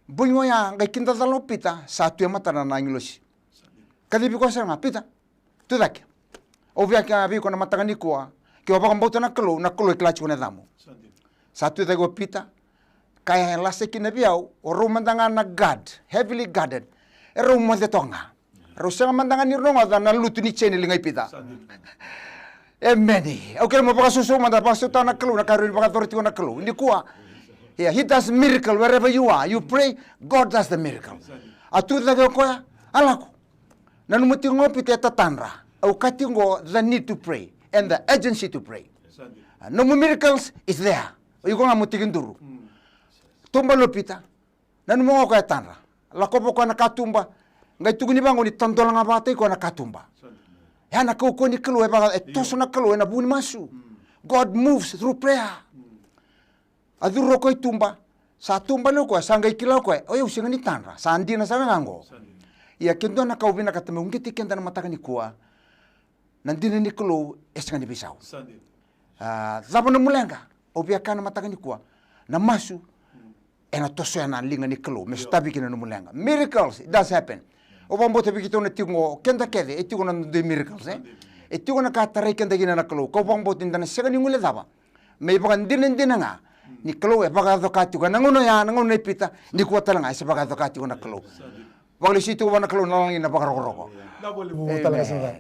Bogi oya qai kidacala o Pita, sa tu e matana na agilosi. Kacivi koya sara ga, Pita, tu cake. Au via kaya vei iko na mataka nikua, ke o vakabauta na Kalou, na Kalou e kila tiko na yacamu. Sa tu cake o Pita, ka ya e lasa kina vei au, o rau mada ga na guard, heavily guarded, e rau moce toka ga. Rau sega mada ga ni rogoca na lutu ni chain e liga i Pita. Emeni. Au kerea mo vakasausau mada, vakasautaka na Kalou na ka e rawa ni vakayacora tiko na Kalou. Nikua, yeah, he does miracle wherever you are. You pray, God does the miracle. A tu cake o koya, a lako. Nanuma tiko ga o Pita e tatadra. Au kaya tiko oqo the need to pray and the urgency to pray. A, nomu miracles is there. O iko ga mo tekiduru. Taubale o Pita. Nanuma ga o koya e tadra. Lakova o koya na katuba. Qai tukuni vaqo ni tadola ga vakataki koya na katuba. Ya na kaukauwa ni Kalou, e vaka e toso na Kalou ena vuku ni masu. God moves through prayer. A curu o koya i tuba, sa tuba o koya, sa qai kila o koya, o yau sega ni tadra, sa dina sara ga qo. Ia ke dua na ka au vinakata meu uqeti keda na mataka nikua, na dina ni Kalou e sega ni veisau. A, cava nomu leqa? Au via kaya na mataka nikua, na masu ena tosoya na liga ni Kalou me sotavi kina nomu leqa. Miracles, it does happen. Au vakabauta vei keitou na tiko qo, keda kece e tiko na noda miracles, e? E tiko na ka tarai keda kina na Kalou. Kau vakabauta ni da na sega ni guilecava me ivakadinadina ga ni Kalou e vakayaco ka tiko ena gauna oya, na gauna nei Pita, nikua tale ga e se vakayaco ka tiko na Kalou. Vakalesui tiko vua na Kalou na lagilagi, na vakarokoroko. Na vua levu tale ga sara.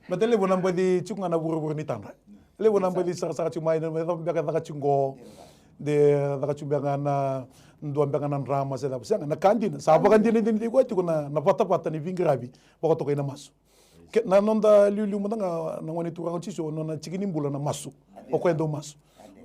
Baleta levu na baci tiko ga na vuravura ni tadra. Levu na baci sarasara tiko mai, na me cava beka e caka tiko qo. De caka tiko beka na dua beka na drama se cava. Sega, na ka dina, sa vakadinadina tiko, tiko na, na vatavata ni veiqaravi vakatokai na masu. Ke, na noda liuliu mada ga na Gone Turaga o Jisu, o nona tiki ni bula na masu. O koya e dau masu.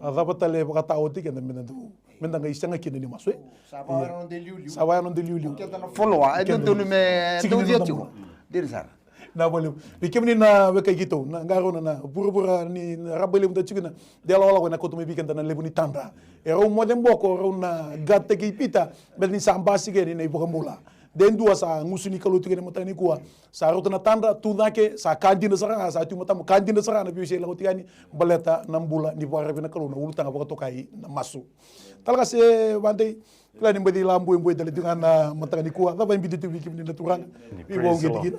A cava tale e vakataotioti keda meda dau, meda qai sega kina ni masu, e? Sa vaya na noda liuliu. Sa vaya na noda liuliu. Keda na follower, e dodonu me tiki ni dau noda tiko. Dina sara. Na vua levu. Vei kemuni na wekai keitou, na qarauna na vuravura ni rabailevu da tiko kina. De lawalawa na kauta mai vei keda na levu ni tadra. E rau moce boko, rau na gataki Pita, baleta ni sa basika yani na iVakabula. De dua sa gusu ni Kalou tiko ena mataka nikua. Sa rauta na tadra, tu cake, sa ka dina sara ga, sa tu matamu, ka dina sara ga na veivosaki e lako tiko yani, baleta na bula ni vakararavi na Kalou, na ulutaga vakatokai na masu. Tale ga se vadei, kila ni baci la buebue tale tiko ga na mataka nikua, cava e biuta tiko vei kemuni na turaga. Ni veiwau praise the Lord. Kina.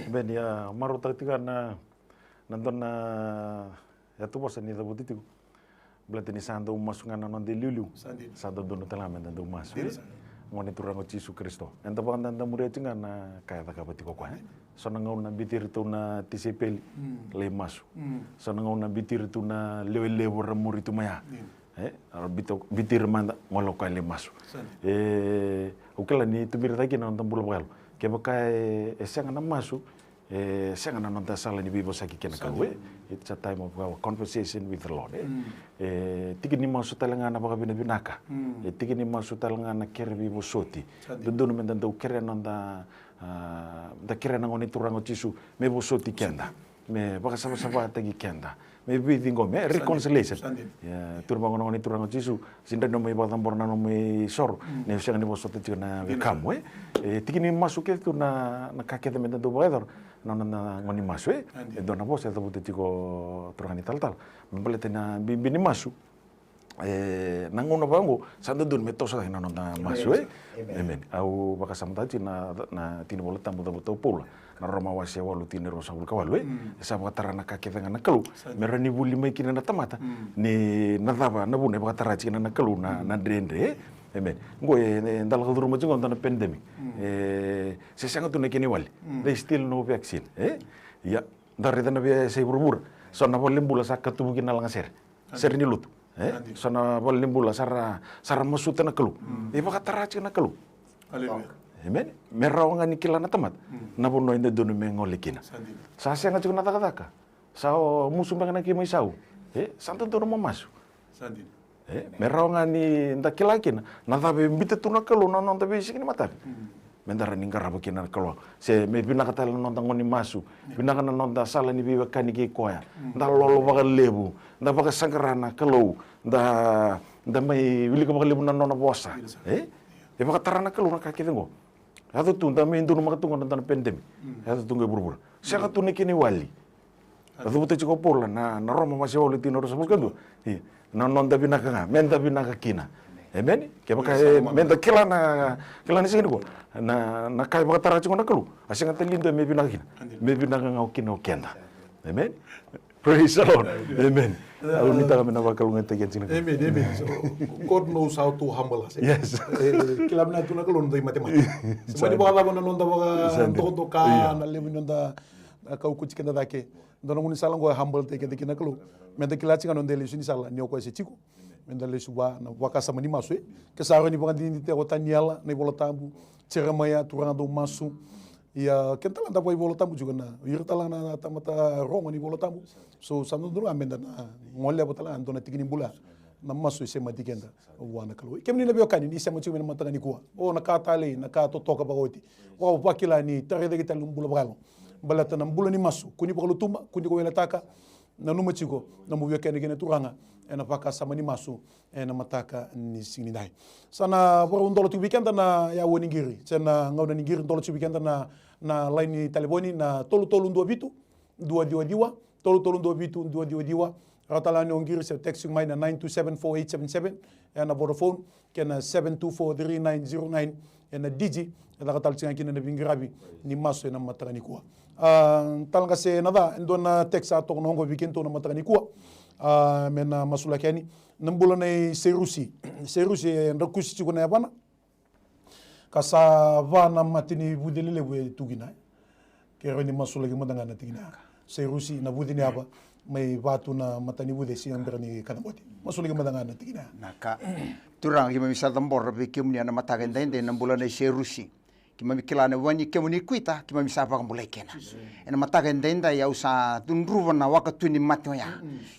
Beni, a, marautaka tiko ga na, na dua na yatuvosa ni cavuti tiko. Baleta ni sa dau masu ga na noda iliuliu. Sa dina. Sa dodonu tale ga meda dau masu. Dina sara. Gone Turaga o Jisu Karisito. Eda vakadadamuria tiko ga na ka e cakava tiko o koya, e? So na gauna biuti iratou na tisaipeli, lai masu. So na gauna biuti iratou na lewe levu ra muri tu mai ya. Dina. E, ra biuti, biuti ira mada, gole o koya lai masu. Sa dina. E, au kila ni tuberi cake kina na noda bula vakayalo. Kevaka e, e sega na masu, e sega na noda sala ni veivosaki kei na Kalou, e. It's a time of our conversation with the Lord, e. E tiki ni masu tale ga na vakavinavinaka. E tiki ni masu tale ga na kere veivosoti. Dodonu meda dau kerea noda, a, da kerea na Gone Turaga o Jisu me vosoti keda, me vakasavasavataki keda, me veiciqomi, e, reconciliation. Ia, tu na vaqo na Gone Turaga o Jisu, se dredre mo mai vakacabora na nomu isoro, ni o sega ni vosota tiko na wekamu, e. E tiki ni masu kece tu na, na ka kece meda dau vakayacora na, na, na gauna ni masu, e. E dua na vosa e cavuta tiko o turaga ni talatala me baleta na bibi ni masu. E, na gauna vaqo sa dodonu me toso cake na noda masu, e. Amen. Au vakasamataka tiko na, na tiki ni Volatabu cavuta o Paula. Na Roma wase walu, tikina e ruasagavulu ka walu, e. E sa vakatara na ka kece ga na Kalou me rawa ni vuli mai kina na tamata. Ni na cava na vuna e vakatara tiko kina na Kalou na, na dredre, e. Amen. Qo e, e da lako curuma tiko qo na pandemic. E se sega tu na kena iwali. There is still no vaccine, e. Ia, da raica na veiyasai vuravura. So na valenibula sa katuvu kina na lagasere. Sere ni lotu. E? So na valenibula sa ra, sa ra masuta na Kalou. E vakatara tiko na Kalou. Aleluya. Amen. Me rawa ga ni kila na tamata na vanua e dodonu me gole kina. Sa dina. Sa sega tiko na cakacaka. Sa o musu beka na kemu isau. E, sa dodonu mo masu. Sa dina. E, me rawa ga ni da kila kina na cava e biuta tu na Kalou na noda veisiga ni mataka. Me da rawa ni qarava kina na Kalou. Se me vinaka tale na noda gauna ni masu. Vinaka na noda sala ni veiwekani kei koya. Da lolo vakalevu. Da vakasaqara na Kalou. Da, da mai wilika vakalevu na nona vosa. E? E vakatara na Kalou na ka kece qo. Yaco tu da mai donumaka tu qo na dua na pandemic. Yaco tu qo e vuravura. Sega tu na kena iwali. A cavuta tiko o Paula na, na Roma wase walu, tikina ruasagavulu ka dua. Io. Na noda vinaka ga, me da vinaka kina. Amen. Kevaka e, me da kila na, kila ni siga nikua. Na, na ka e vakatara tiko na Kalou. A sega tale ni dua me vinaka kina. Me vinaka ga o kina o keda. Amen. Praise the Lord. Amen. Au nuitaka me na vakalougatataki tiko na Kalou. Amen, amen. So, God knows how to humble us, e? Yes. E, kila vinaka tu na Kalou na noda imatemate. Sa dina. Mani vakacava na noda vakadokadoka, na levu ni noda, na kaukaua tiko keda cake. Dua na gaunisala qo e humble-taki keda kina na Kalou. Me da kila tiko ga na noda lesu ni sala, ni o koya se tiko. Me da lesu vua na vakasama ni masu, e. Ke sa rawa ni vakadinadinataka o Taniela na iVola Tabu, Jeremaia, turaga dau masu. Ia, keda tale da vakaivolatabu tiko na, ira tale na tamata rogo ni iVola Tabu. So, sa dodonu ga me da na goleva tale ga dua na tiki ni bula. Na masu e semati keda vua na Kalou. Kemuni na veiwekani ni sema tiko mai na mataka nikua, o na ka talei, na ka totoka vakaoti, au vakila ni tarai cake tale na bula vakayalo. Baleta na bula ni masu, kua ni vakalutuma, kua ni ko weletaka. Nanuma tiko na nomu veiwekani kei na Turaga ena vakasama ni masu ena mataka ni siga nidai. Sa na vakarau dola tiko vei keda na yaua ni qiri, se na gauna ni qiri, dola tiko vei keda na, na laini ni talevoni na tolu tolu dua vitu dua ciwa ciwa, tolu tolu dua vitu dua ciwa ciwa. Rawa tale ni o qiri se text mai na nine two seven four eight seven seven ena Vodafone, kei na seven two four three nine zero nine ena Digi. E caka tale tiko ga kina na veiqaravi ni masu ena mataka nikua. A, talaqase na ca, e dua na text a toka na oqo vei kedatou na mataka nikua. A, me na masulaki yani. Na bula nei Serusi. Serusi e drakusi tiko na yavana. Ka sa va na mata ni vuce lelevu e tu kina. Ke rawa ni masulaki mada ga na tikina ya. Serusi, na vuce ni yava, mai va tu na mata ni vuce, sega bera ni kacabote. Masulaki mada ga na tikina ya. Na ka. Turaga, keimami sa cabora vei kemuni ena mataka edaidai na bula nei Serusi. Keimami kila na vani kemuni kuita, keimami sa vakabulai kena. Ena mataka edaidai au sa cudruva na waka tu ni mate oya.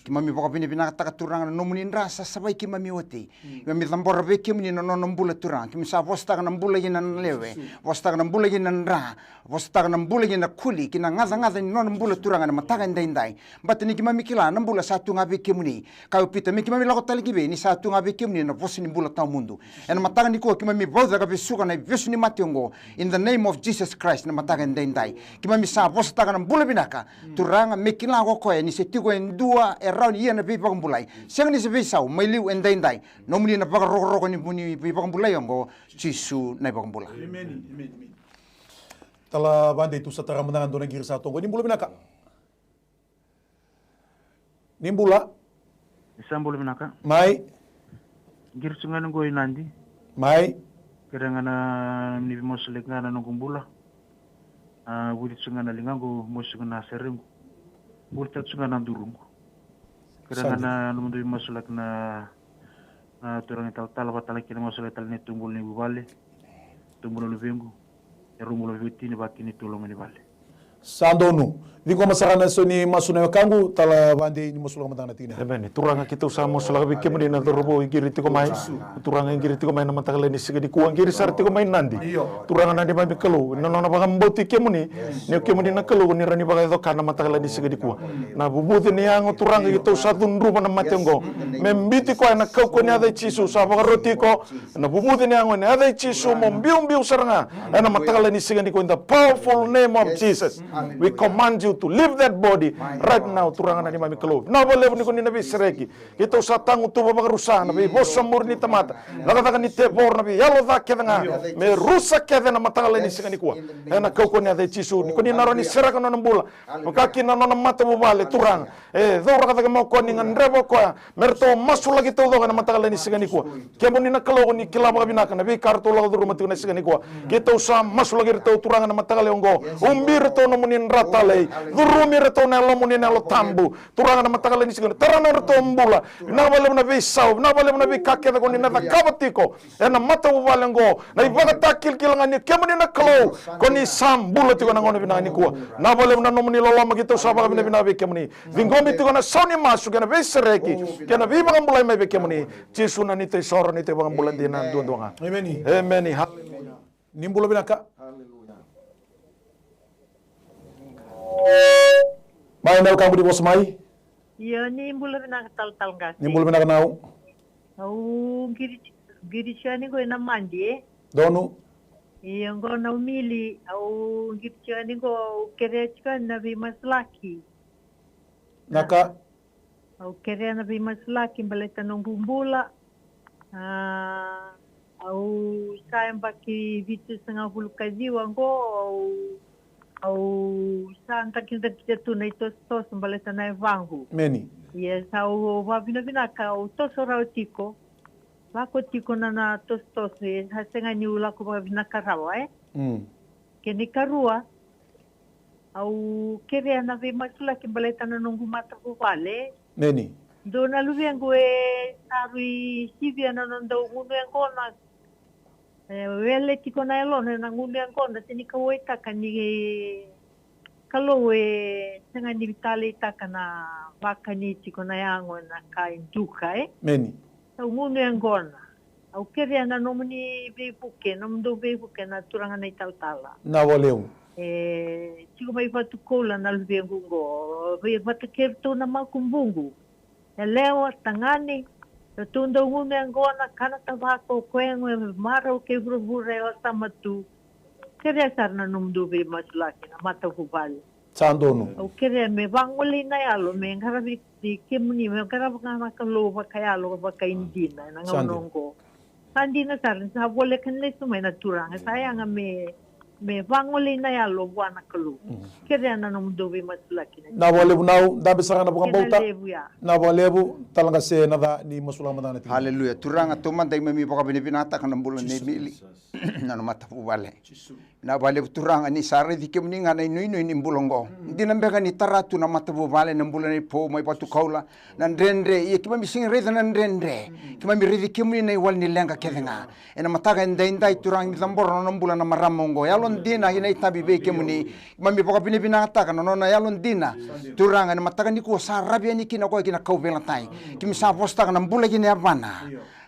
Keimami vakavinavinakataka Turaga na nomuni dra sa savai keimami oti. Keimami cabora vei kemuni na nona bula Turaga. Keimami sa vosataka na bula kina na lewe. Vosataka na bula kina na dra. Vosataka na bula kina na kuli, kina gacagaca ni nona bula Turaga ena mataka edaidai. Baleta ni keimami kila na bula sa tu ga vei kemuni. Kaya o Pita me keimami lako tale ki vei ni sa tu ga vei kemuni na vosa ni bula tawamudu. Ena mataka nikua keimami vauca ka vesuka na ivesu ni mate oqo. In the name of Jesus Christ, na mataka edaidai. Keimami sa vosataka na bula vinaka. Turaga me kila ko koya ni se tiko e dua e rawa ni ia na veivakabulai. Sega ni se veisau, mai liu edaidai. Nomuni na vakarokoroko ni vuni veivakabulai oqo, Jisu na iVakabula. Emeni, emeni, emeni. Tala vade tu sa tara mada ga dua na qiri sa toqo. Ni bula vinaka. Ni bula. Ni sa bula vinaka. Mai. Qiri tu ga ni qo i Nadi. Mai. Kere ga na ni masulaki ga na noqu bula. A, vuci tu ga na ligaqu, mosi tu ga na serequ. Vuci tu ga na duruqu. Kere ga na nomudou masulaki na, na turaga talatala, vata kei na masulaki tale na tubula ni vuvale. Tubula luvequ. E rua bula veiwatini vakini tu loma ni vale. Sa donu. Ciqoma sara na so ni masu na wekaqu, tala vade ni masulaka mada ga na tikina. Emeni. Turaga keitou sa masulaka vei kemuni na cauravou e qiri tiko mai. Turaga e qiri tiko mai na mataka lailai ni siga nikua, qiri sara tiko mai Nadi. Turaga na neimami Kalou, na nona vakabauti kemuni. Ni o kemuni na Kalou, ni rawa ni vakayacoka na mataka lailai ni siga nikua. Na vuvuci ni yago Turaga keitou sa cudruva na mate oqo. Me biuti koya ena kaukauwa ni yaca i Jisu, sa vakaroti iko. Na vuvuci ni yago ena yaca i Jisu mo biubiu sara ga. Ena mataka lailai ni siga nikua, in the powerful name of Jesus, we command you to leave that body right now, Turaga na neimami Kalou. Vinaka vakalevu ni ko ni na veisereki. Keitou sa tagutuva vakarusa na veivosa muri ni tamata. Cakacaka ni tevoro, na veiyalo ca kece ga. Me rusa kece ena mataka lailai ni siga nikua. Ena kaukauwa ni yaca i Jisu, ni ko ni na rawa ni sereka na nona bula. Vaka kina na nona matavuvale, Turaga. E cauraka cake mai o koya ni gadreva o koya. Me ratou masulaki taucoko ena mataka lailai ni siga nikua. Kemuni na Kalou, ko ni kila vakavinaka na veika ratou lako curuma tiko na siga nikua. Keitou sa masulaki iratou Turaga ena mataka lailai oqo. Ubi iratou nomuni dra talei. Curumi iratou na Yalomuni na Yalo Tabu. Turaga na mataka lailai ni siga nikua. Tara na nodratou bula. Vinaka vakalevu na veisau. Vinaka vakalevu na veika kece ko ni na cakava tiko. Ena matavuvale oqo, na ivakatakilakila ga ni kemuni na Kalou, ko ni sa bula tiko ena gauna vinaka nikua. Vinaka vakalevu na nomuni loloma, keitou sa vakavinavinaka vei kemuni. Ciqomi tiko na sau ni masu kei na veisereki kei na veivakabulai mai vei kemuni. Jisu na neitou isoro, neitou ivakabula dina duadua ga. Emeni. Emeni. Haleluya. Ni bula vinaka. Mai na wekaqu ni vosa mai. Io, ni bula vinaka talatala qase. Ni bula vinaka nau. Au qiri, qiri tiko yani qo ena Madi, e? Donu. Io, qo na umili, au qiri tiko yani qo, au kerea tiko yani na veimasulaki. Na ka? Au kerea na veimasulaki baleta noqu bula. A, au sa yabaki vitusagavulu ka ciwa qo, au Au sa dakidakia tu na itosotoso baleta na yavaqu. Emeni. Ia sa au, au vavinavinaka, au toso rawa tiko. Lako tiko na, na tosotoso, e sa sega niu lako vakavinaka rawa, e? Mm. Kena ikarua, au kerea na veimasulaki baleta na noqu matavuvale. Emeni. Dua na luvequ e sa rui sivia na nona dau gunu yaqona. E wele tiko na yalona ena gunu yaqona, se ni kauwaitaka ni Kalou e sega ni taleitaka na vakani tiko na yago ena ka e duka, e? Emeni. Au gunu e gona. Au kerea na nomuni veivuke, nomudou veivuke na turaga na italatala. Na vakalevu. E tiko mai Vatukoula na luvequ qo. Vei vata kei ratou na makubuqu. E lewa, tagane, ratou dau gunu e gona, kana tavako, koya e marau kei vuravura, e lasa matu. Kerea sara na nomudou veimasulaki na matavuvale. Sa donu. Au kerea me vagolei na yalo, me qaravi kemuni, me qarava ga na Kalou vakayalo, vakaidina ena gauna oqo. Sa dina sara ni sa voleka ni lesu mai na Turaga, sa yaga me, me vagolei na yalo vua na Kalou. Kerea na nomudou veimasulaki na. Na vakalevu nau, dabe sara na vakabauta. Na vakalevu, talega se na ca ni masulaka mada na tiki. Haleluya. Turaga, taumada keimami vakavinavinakataka na bula nei Mili. Na nona matavuvale. Na vakalevu Turaga ni sa raici kemuni ga na inuinui ni bula oqo. Dina beka ni tara tu na matavuvale, na bula nei Pou mai Vatukoula, na dredre, ia keimami sega ni raica na dredre. Keimami raici kemuni na iwali ni leqa kece ga. Ena mataka edaidai Turaga, keimami cabora na nona bula na marama oqo. Yalodina ena itavi vei kemuni. Keimami vakavinavinakataka na nona yalodina. Turaga, ena mataka nikua sa ravi yani kina o koya ki na kauveilatai. Keimami sa vosataka na bula ki na yavana.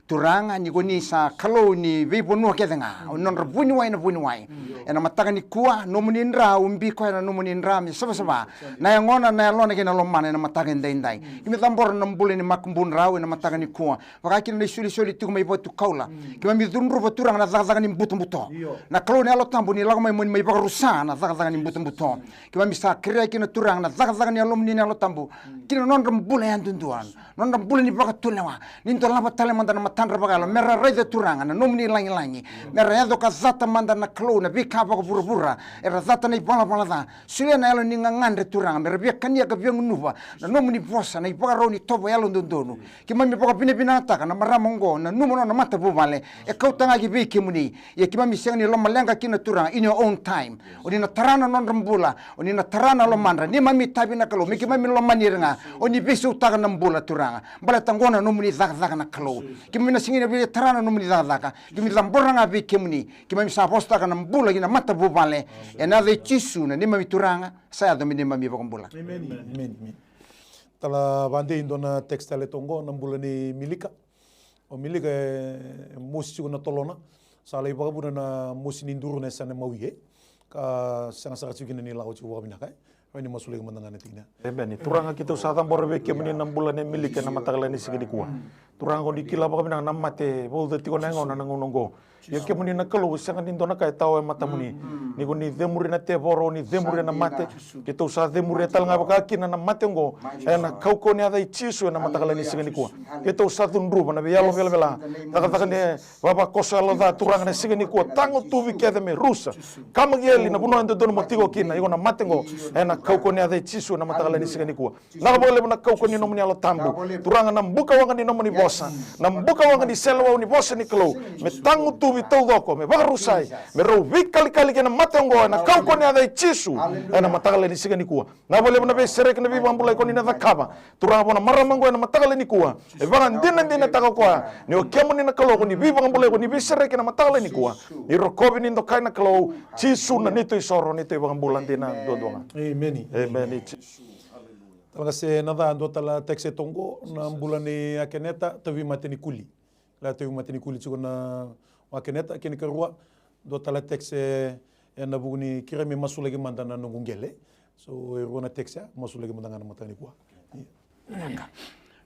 Turaga, ni ko ni sa Kalou ni veivanua kece ga, o ni nodra vuniwai na vuniwai. Ena mataka nikua, nomuni dra, ubi koya na nomuni dra me savasava na yagona, na yalona kei na lomana ena mataka edaidai. Keimami cabora na bula ni makubudrau ena mataka nikua, vaka kina na isolisoli tiko mai Vatukoula. Keimami cudruva Turaga na cakacaka ni butobuto. Na Kalou na Yalo Tabu ni lako mai mo ni mai vakarusa na cakacaka ni butobuto. Keimami sa kerea kina Turaga na cakacaka ni Yalomuni na Yalo Tabu ki na nodra bula yadudua, nodra bula ni vakatulewa, ni dolava tale mada na matadra vakayalo, mera raica Turaga na nomuni lagilagi, mera yaco ka cata mada na Kalou na veika vakavuravura, era cata na ivalavala ca, solia na yalo ni gagadre Turaga, mera via kania ka via gunuva na nomuni vosa, na ivakarau ni tovo yalododonu. Keimami vakavinavinakataka na marama oqo, nanuma nona matavuvale e kauta ga ki vei kemuni. Ia keimami sega ni lomaleqa kina Turaga, in your own time. O ni na tara na nodra bula, o ni na tara na lomadra, neimami itavi na Kalou, me keimami lomani ira ga. O ni veisautaka na bula Turaga. Baleta oqo na nomuni cakacaka na Kalou. Keimami na sega ni via tara na nomuni cakacaka. Keimami cabora ga vei kemuni. Keimami sa vosataka na bula ki na matavuvale. Ena yaca i Jisu na neimami Turaga, sa yaco me neimami iVakabula. Emeni. Emeni. Emeni. Tala vadei dua na text tale toqo, na bula nei Milika. O Milika e mosi tiko na tolona. Sa lai vakavuna na mosi ni duru na yasana Maui, e ka sega sara tiko kina ni lako tiko vakavinaka, e. Rai ni masulaki mada ga na tikina. Emeni. Turaga, keitou sa cabora vei kemuni na bula nei Milika ena mataka lailai ni siga nikua. Turaga, ko ni kila vakavinaka na mate e vauca tiko na yagona na gauna oqo. Ia kemuni na Kalou, e sega ni dua na ka e tawa e matamuni. Ni ko ni cemuri na tevoro, ni cemuri na mate. Keitou sa cemuria tale ga vaka kina na mate oqo ena kaukauwa ni yaca i Jisu ena mataka lailai ni siga nikua. Keitou sa cudruva na veiyalo velavela, cakacaka ni vavakoso yalo ca Turaga na siga nikua, tagutuvi kece me rusa. Kamakieli na vanua e dodonu mo tiko kina, iko na mate oqo ena kaukauwa ni yaca i Jisu ena mataka lailai ni siga nikua. Vinaka vakalevu na kaukauwa ni nomuni Yalo Tabu. Turaga, na bukawaqa ni nomuni vosa, na bukawaqa ni selewau ni vosa ni Kalou, me tagutuvi taucoko, me vakarusai, me rau veikalikali kei na mate oqo ena kaukauwa ni yaca i Jisu ena mataka lailai ni siga nikua. Vinaka vakalevu na veisereki, na veivakabulai ko ni na cakava, Turaga, vua na marama oqo ena mataka lailai nikua. E vakadinadinataka o koya ni o kemuni na Kalou, ko ni veivakabulai, ko ni veisereki ena mataka lailai nikua. Ni rokovi, ni dokai na Kalou. Jisu na neitou isoro, neitou iVakabula dina duadua ga. Emeni. Emeni. Tala ga se na ca, dua tale text e toqo, na bula nei Akeneta, tauvimate ni kuli. La tauvimate ni kuli tiko na Akeneta, kena ikarua, dua tale text e, ena vuku ni kerea me masulaki mada na noqu qele. So e rua na text ya, masulaki mada ga na mataka nikua.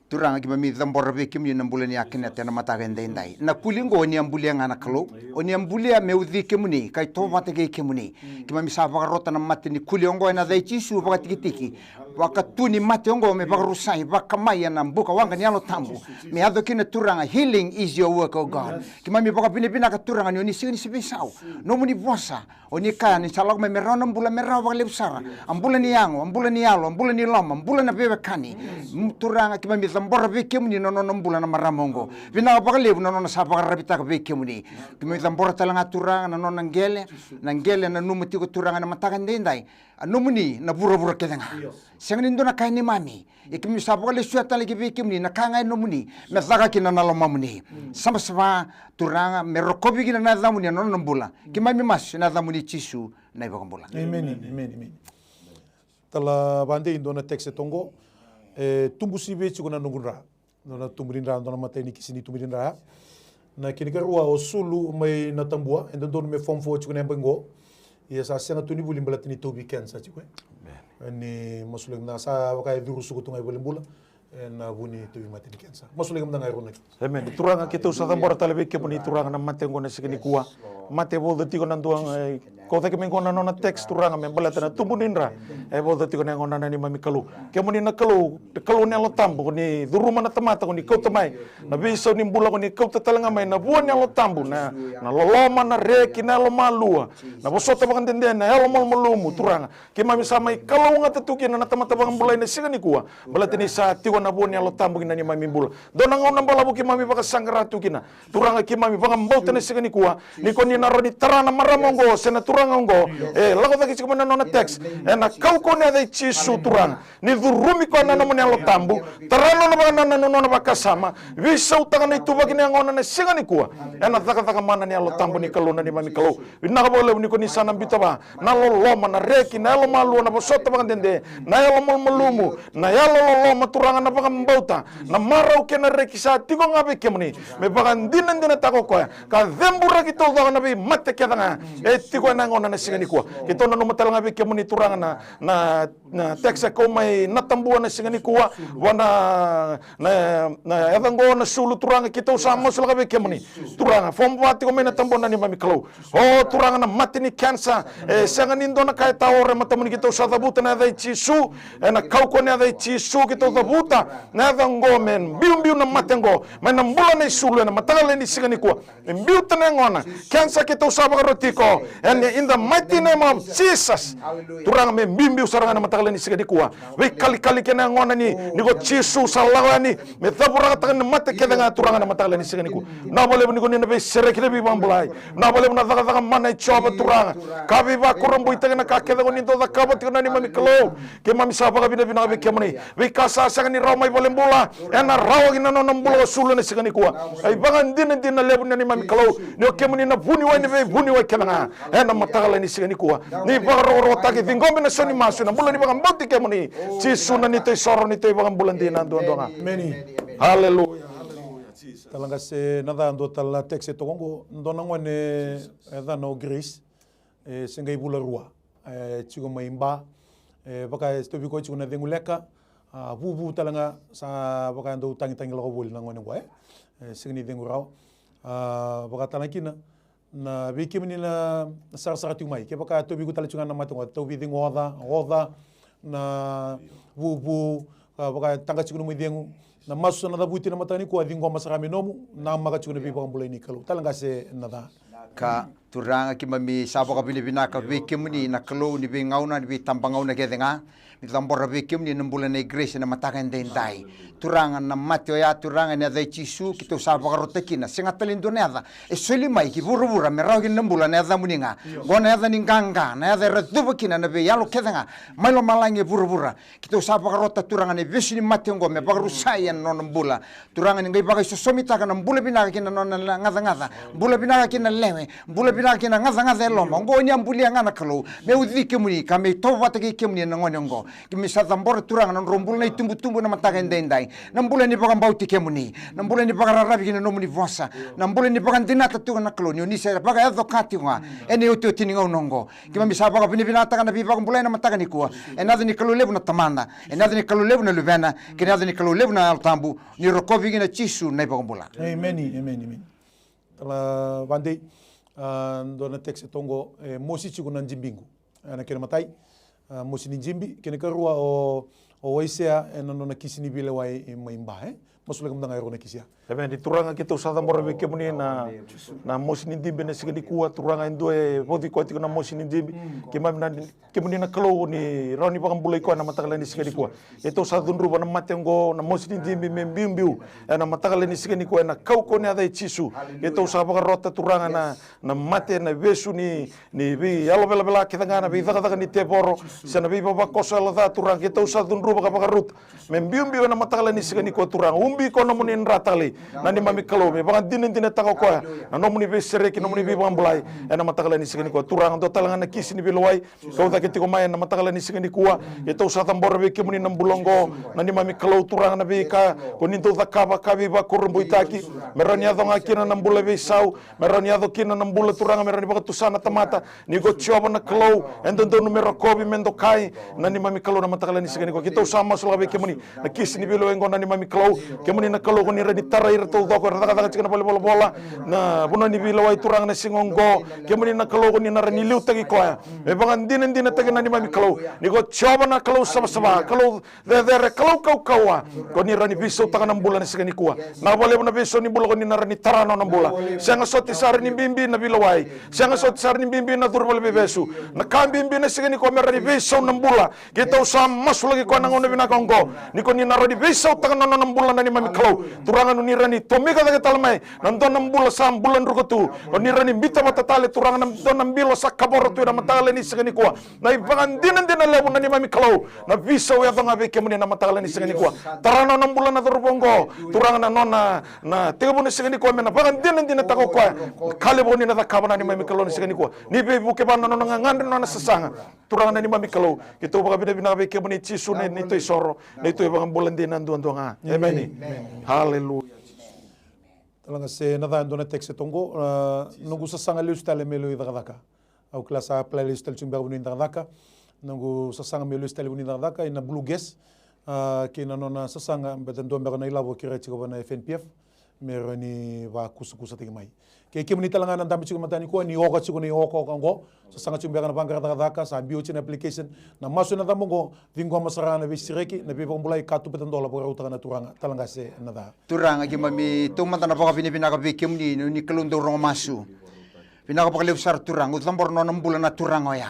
Turaga, keimami cabora vei kemuni na bula ni Akeneta ena mataka edaidai. Na kuli oqo o ni a bulia ga na Kalou. O ni a bulia me uci kemuni, ka itovo vata kei kemuni. Keimami sa vakarota na mate ni kuli oqo ena yaca i Jisu, vakatikitiki, vakatu ni mate oqo me vakarusai, vakamai ena bukawaqa ni Yalo Tabu. Me yaco kina Turaga, healing is your work, O God. Keimami vakavinavinaka Turaga ni o ni sega ni se veisau. Nomuni vosa, o ni kaya ni sa lako mai me rawa na bula, me rawa vakalevu sara. A bula ni yago, a bula ni yalo, a bula ni loma, a bula na veiwekani. Turaga, keimami cabora vei kemuni na nona bula na marama oqo. Vinaka vakalevu na nona sa vakararavitaka vei kemuni. Keimami cabora tale ga Turaga na nona qele, na qele nanuma tiko Turaga ena mataka edaidai. A nomuni na vuravura kece ga. Sega ni dua na ka e neimami. Ia keimami sa vakalesuya tale ki vei kemuni na ka ga e nomuni, me caka kina na lomamuni. Savasava Turaga, me rokovi kina na yacamuni ena nona bula. Keimami masu ena yacamuni Jisu na iVakabula. Emeni, emeni, emeni. Tala vadei dua na text e toqo, e tubu sivi tiko na noqu dra. Dua na tubu ni dra, dua na matai ni kisi ni tubu ni dra. Na kena ikarua o Sulu mai Natabua, e dodonu me form four tiko na yabaki qo. Ia sa sega tu ni vuli baleta ni tauvi kensa tiko e. Ni masulaki mada ga, sa vaka e curu suka tu ga i valenibula ena vu ni tauvimate ni kensa. Masulaki mada ga e rua na kisi. Emeni. Turaga, keitou sa cabora tale vei kemuni, Turaga, na mate oqo na siga nikua. Mate e vauca tiko na dua, e, kau cake mai qo na nona text, Turaga, me baleta na tubu ni dra. E vauca tiko na yagona na neimami Kalou. Kemuni na Kalou, Kalou na Yalo Tabu, ni curuma na tamata, ko ni kauta mai na veisau ni bula, ko ni kauta tale ga mai na vua ni Yalo Tabu, na, na loloma, na reki, na yalomalua, na vosota vakadede, na yalomalumalumu, Turaga. Keimami sa mai kalougata tu kina na tamata vakabulai na siga nikua, baleta ni sa tiko na vua ni Yalo Tabu ki na neimami bula. Dua na gauna balavu keimami vakasaqara tu kina, Turaga, keimami vakabauta na siga nikua ni ko ni na rawa ni tara na marama oqo se na turaga oqo e lako cake tiko mai na nona text, ena kaukauwa ni yaca i Jisu, Turaga. Ni curumi koya na nomuni Yalo Tabu, tara nona vakanananu, nona vakasama, veisautaka na ituvaki ni yagona na siga nikua ena cakacaka mana ni Yalo Tabu ni Kalou na neimami Kalou. Vinaka vakalevu ni ko ni sa na biuta va na loloma, na reki, na yalomalua, na vosota vakadede, na yalomalumalumu, na yalololoma, Turaga, na vakabauta, na marau kei na reki sa tiko ga vei kemuni, me vakadinadinataka o koya ka ceburaki taucoko na veimate kece ga e tiko ena yagona na siga nikua. Keitou nanuma tale ga vei kemuni, Turaga, na, na na text e kau mai Natabua na siga nikua, vua na, na, na yaca oqo na Sulu, Turaga, keitou sa masulaka vei kemuni, Turaga, form four tiko mai Natabua na neimami Kalou. O Turaga, na mate ni kensa e sega ni dua na ka e taoro e matamuni, keitou sa cavuta na yaca i Jisu, ena kaukauwa ni yaca i Jisu keitou cavuta na yaca oqo me biubiu na mate oqo mai na bula nei Sulu ena mataka lailai ni siga nikua. E biuta na yagona, kensa keitou sa vakaroti iko. And in the mighty name of Jesus. Turaga, me biubiu sara ga na mataka lailai ni siga nikua. Veikalikali kei na yagona ni, ni ko Jisu sa lako yani me cavurakataka na mate kece ga, Turaga, na mataka lailai ni siga nikua. Vinaka vakalevu ni ko ni na veisereki na veivakabulai. Vinaka vakalevu na cakacaka mana i Jiova, Turaga, ka veivakurabuitaki na ka kece ko ni dau cakava tiko na neimami Kalou. Keimami sa vakavinavinaka vei kemuni. Veika sa sega ni rawa mai valenibula, ena rawa ki na nona bula ko Sulu ena siga nikua. Ai vakadinadina levu na neimami Kalou ni o kemuni na vuniwai ni veivuniwai kece ga ena mataka lailai ni siga nikua. Ni vakarokorokotaki, ciqomi na sau ni masu ena bula ni vakabauti kemuni, Jisu na neitou isoro, neitou ivakabula dina duadua ga. Emeni. Aleluya. Tala qase, na ca, dua tale na text e toka oqo, dua na gone e yacana o Grace. E se qai vula rua. E tiko mai Ba. E vaka e tauvi koya tiko na cegu leka. A vuvu tale ga, sa vaka e dau tagitagi lako voli na gone oqo, e. E sega ni cegu rawa. A vaka tale ga kina na vei kemuni na sarasara tiko mai, kevaka e tauvi iko tale tiko ga na mate oqo, tauvi cegu oca, oca, na vuvu, a vaka e taqa tiko na mai cegu. Na masu sa na cavuti na mataka nikua, ciqoma sara me nomu, namaka tiko na veivakabulai ni Kalou. Tale qase, na ca. Ka Turaga, keimami sa vakavinavinaka vei kemuni na Kalou ni veigauna, ni veitabagauna kece ga. Me cabora vei kemuni na bula nei Grace ena mataka edaidai. Turaga, na mate oya, Turaga, ena yaca i Jisu keitou sa vakarota kina. Sega tale e dua na yaca e soli mai ki vuravura me rawa kina na bula, na yacamuni ga. Qo na yaca ni qaqa, na yaca era cuva kina na veiyalo kece ga mai lomalagi e vuravura. Keitou sa vakarota, Turaga, na ivesu ni mate oqo me vakarusai ena nona bula. Turaga, ni qai vakaisosomitaka na bula vinaka kei na nona gacagaca, bula vinaka kei na lewe, bula vinaka kei na gacagaca e loma. Oqo ni a bulia ga na Kalou me uci kemuni ka me itovo vata kei kemuni ena gone oqo. Keimami sa cabora, Turaga, na nodrau bula na itubutubu ena mataka edaidai. Na bula ni vakabauti kemuni, na bula ni vakararavi ki na nomuni vosa, na bula ni vakadinata tiko na Kalou ni o ni se vakayaco ka tiko ga ena iotioti ni gauna oqo. Keimami sa vakavinavinakataka na veivakabulai ena mataka nikua. Ena yaca ni Kalou levu na Tamada, ena yaca ni Kalou levu na Luvena, kei na yaca ni Kalou levu na Yalo Tabu, ni rokovi kina Jisu na iVakabula. Emeni, emeni, emeni. Tala vadei, a, dua na text e toqo, e, mosi tiko na jibiqu. Ena kena matai, a, mosi ni jibi, kena karua o, o Waisea, ena nona kisi ni veilewai mai Ba, e. Masulaki mada ga e rua na kisi ya. Emeni. Turaga, keitou sa cabora vei kemuni na, na mosi ni jibi ena siga nikua, Turaga, e dua e vauci koya tiko na mosi ni jibi. Keimami na, kemuni na Kalou ni rawa ni vakabulai koya ena mataka lailai ni siga nikua. Keitou sa cudruva na mate oqo, na mosi ni jibi me biubiu ena mataka lailai ni siga nikua, ena kaukauwa ni yaca i Jisu. Keitou sa vakarota, Turaga, na, na mate, na vesu ni, ni veiyalo velavela kece ga, na veicakacaka ni tevoro se na veivavakoso yalo ca, Turaga, keitou sa cudruva ka vakarota me biubiu ena mataka lailai ni siga nikua, Turaga. iko, nomuni dra talei. Na neimami Kalou, me vakadinadinataka o koya na nomuni veisereki, nomuni veivakabulai ena mataka lailai ni siga nikua. Turaga, dua tale ga na kisi ni veilewai kau cake tiko mai ena mataka lailai ni siga nikua. Keitou sa cabora vei kemuni na bula oqo, na neimami Kalou. Turaga, na veika ko ni dau cakava, ka veivakurabuitaki, me rawa ni yaco ga kina na bula veisau, me rawa ni yaco kina na bula, Turaga, me rawa ni vakatusa na tamata. Ni ko Jiova na Kalou, e dodonu me rokovi, me dokai, na neimami Kalou, na mataka lailai ni siga nikua. Keitou sa masulaka vei kemuni na kisi ni veilewai oqo, na neimami Kalou. Kemuni na Kalou, ko ni rawa ni tarai ira taucoko era cakacaka tiko na valenivolavola, na vanua ni veilewai, Turaga, na siga oqo. Kemuni na Kalou, ko ni na rawa ni liutaki koya me vakadinadinataki, na neimami Kalou. Ni ko Jiova na Kalou savasava, Kalou cecere, Kalou kaukauwa. Ko ni rawa ni veisautaka na bula na siga nikua. Na vakalevu na veisau ni bula, ko ni na rawa ni tara na nona bula. Sega soti sara ni bibi na veilewai, sega soti sara ni bibi na curu valeniveivesu. Na ka bibi na siga nikua, me rawa ni veisau na bula. Keitou sa masulaki koya na gauna vinaka oqo, ni ko ni na rawa ni veisautaka na nona bula, na neimami Kalou. Turaga, ni rawa ni tomika cake tale mai na dua na bula sa bula druka tu. Ko ni rawa ni biuta vata tale, Turaga, na dua na bilo sa kavoro tu ena mataka lailai ni siga nikua. Na ivakadinadina levu, na neimami Kalou, na veisau e yaco ga vei kemuni na mataka lailai ni siga nikua. Tara na nona bula na cauravou oqo, Turaga, na nona, na tekivu na siga nikua me na vakadinadinataka o koya na ka levu ko ni na cakava, na neimami Kalou, na siga nikua. Ni veivuke vua na nona gagadre, na nona sasaga. Turaga, na neimami Kalou, keitou vakavinavinaka vei kemuni, Jisu, na neitou isoro, neitou ivakabula dina duadua ga. Emeni. Haleluya. Talaga se na ca e dua na text e toqo, a, noqu sasaga lesu tale me lewe i cakacaka. Au kila sa apply lesu tale tiko beka vanua ni cakacaka. Noqu sasaga me lesu tale vanua ni cakacaka, ina Blue Gas. A, kei na nona sasaga, beta dua beka na ilavo kerea tiko va na F N P F. Me rawa ni vakusakusataki mai. Kei kemuni tale ga na dabe tiko e mataka nikua, ni oka tiko na iokaoka oqo. Sasaga tiko beka na vaqara cakacaka, sa biu oti na application. Na masu ena cabo oqo, ciqoma sara na veisereki, na veivakabulai, katuba tadola vakarautaka na Turaga, talaga se na ca. Turaga, keimami taumada na vakavinavinaka vei kemuni, ni Kalou dau rogo masu. Vinaka vakalevu sara Turaga, au cabora na nona bula na turaga oya.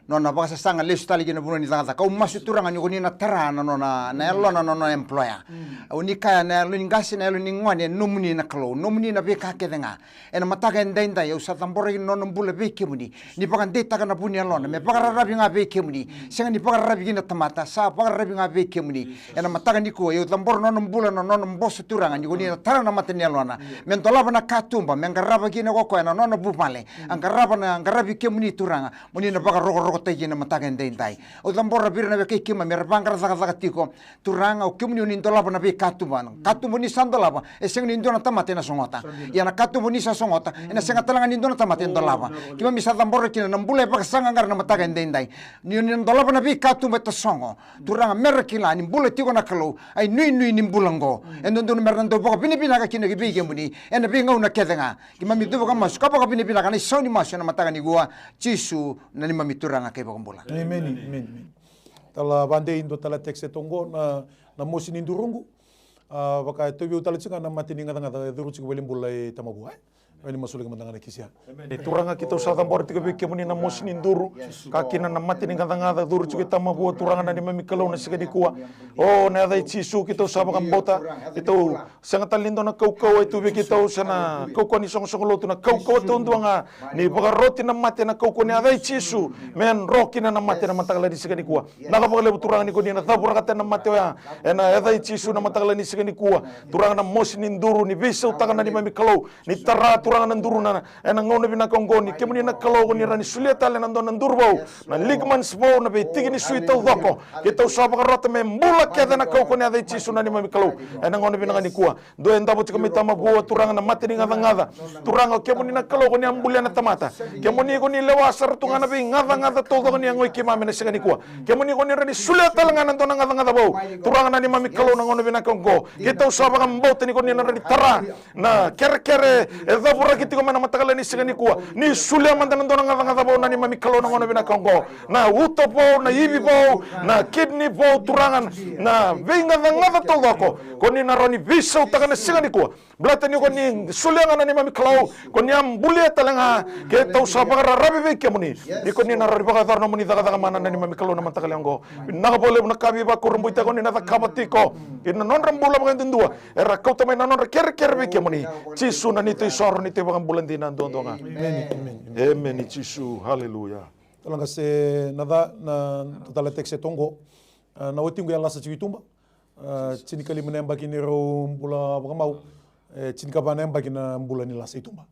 Nona vakasasaga lesu tale ki na vanua ni cakacaka. Au masu Turaga ni ko ni na tara na nona, na yalona na nona employer. Au ni kaya na yalo ni qase, na yalo ni gone, e nomuni na Kalou, nomuni na veika kece ga. Ena mataka edaidai, au sa cabora kina na nona bula vei kemuni. Ni vakadeitaka na vu ni yalona, me vakararavi ga vei kemuni. Sega ni vakararavi kina tamata, sa vakararavi ga vei kemuni. Ena mataka nikua, au cabora na nona bula, na nona boso Turaga, ni ko ni na tara na mata ni yalona. Me dolava na katuba, me qarava kina ko koya na nona vuvale. A qarava na qaravi kemuni Turaga, mo ni na vakarokorokotaki kina mataka edaidai. Au cabora vei ira na wekai keimami era vaqara cakacaka tiko. Turaga, o kemuni o ni dolava na veikatuba. Katuba ni sa dolava, e sega ni dua na tamata ena sogota. Ia na katuba ni sa sogota, ena sega tale ga ni dua na tamata e dolava. Keimami sa cabora kina na bula e vakasaqaqara na mataka edaidai. Ni o ni na dolava na veikatuba e tasogo. Turaga, mera kila ni bula tiko na Kalou, a inuinui ni bula oqo. E dodonu mera na dau vakavinavinaka kina ki vei kemuni ena veigauna kece ga. Keimami cuva ka masu ka vakavinavinaka na isau ni masu ena mataka nikua. Jisu na neimami Turaga kei Vakabula. Emeni, emeni, emeni. Tala vadei, dua tala text e toqo, na, na mosi ni duru qo. A, vaka e tauvi au tale tiko ga na mate ni gacagaca e curu tiko valenibula i Tamavua, e? Rawa ni masulaki mada ga na kisi ya. Emeni. Turaga, keitou sa cabora tiko vei kemuni na mosi ni duru, ka kina na mate ni gacagaca curu tiko i Tamavua, Turaga na neimami Kalou, na siga nikua. O, na yaca i Jisu keitou sa vakabauta, keitou sega tale ni dua na kaukauwa e tu vei keitou se na kaukauwa ni soqosoqo lotu, na kaukauwa taudua ga ni vakaroti na mate ena kaukauwa ni yaca i Jisu, me dro kina na mate ena mataka lailai ni siga nikua. Vinaka vakalevu Turaga ni ko ni na cavuraka tale na mate oya ena yaca i Jisu na mataka lailai ni siga nikua. Turaga, na mosi ni duru ni veisautaka na neimami Kalou, ni tara Turaga na duru na, ena gauna vinaka oqo, ni kemuni na Kalou ko ni rawa ni solia tale na dua na duru vou, na ligaments vou, na veitiki ni sui taucoko. Keitou sa vakarota me bula kece ena kaukauwa ni yaca i Jisu na neimami Kalou ena gauna vinaka nikua. Dua e davo tiko mai Tamavua, Turaga, na mate ni gacagaca. Turaga, o kemuni na Kalou ko ni a bulia na tamata. Kemuni ko ni lewa sara tu ga na veigacagaca taucoko ni yagoi keimami ena siga nikua. Kemuni ko ni rawa ni solia tale ga na dua na gacagaca vou, Turaga na neimami Kalou, na gauna vinaka oqo. Keitou sa vakabauta ni ko ni na rawa ni tara na kerekere e cavuraki tiko mai na mataka lailai ni siga nikua. Ni solia mada na dua na gacagaca vou na neimami Kalou na gauna vinaka oqo. Na uta vou, na ivi vou, na kidney vou, Turaga, na veigacagaca taucoko. Ko ni na rawa ni veisautaka na siga nikua. Baleta ni ko ni solia ga na neimami Kalou, ko ni a bulia tale ga. Keitou sa vakararavi vei kemuni ni ko ni na rawa ni vakayacora nomuni cakacaka mana na neimami Kalou na mataka lailai oqo. Vinaka vakalevu na ka veivakurabuitaki ko ni na cakava tiko ki na nodra bula vakayadudua. Era kauta mai na nodra kerekere vei kemuni. Jisu na neitou isoro, neitou ivakabula dina duadua ga. Emeni, emeni, emeni. Emeni Jisu, haleluya. Talaga se na ca, na dua tale text e toqo. A, na watiqu e lasa tiko i tuba. A, tinikalima na yabaki ni rau bula vakamau. E, tinikava na yabaki na bula ni lasa i tuba.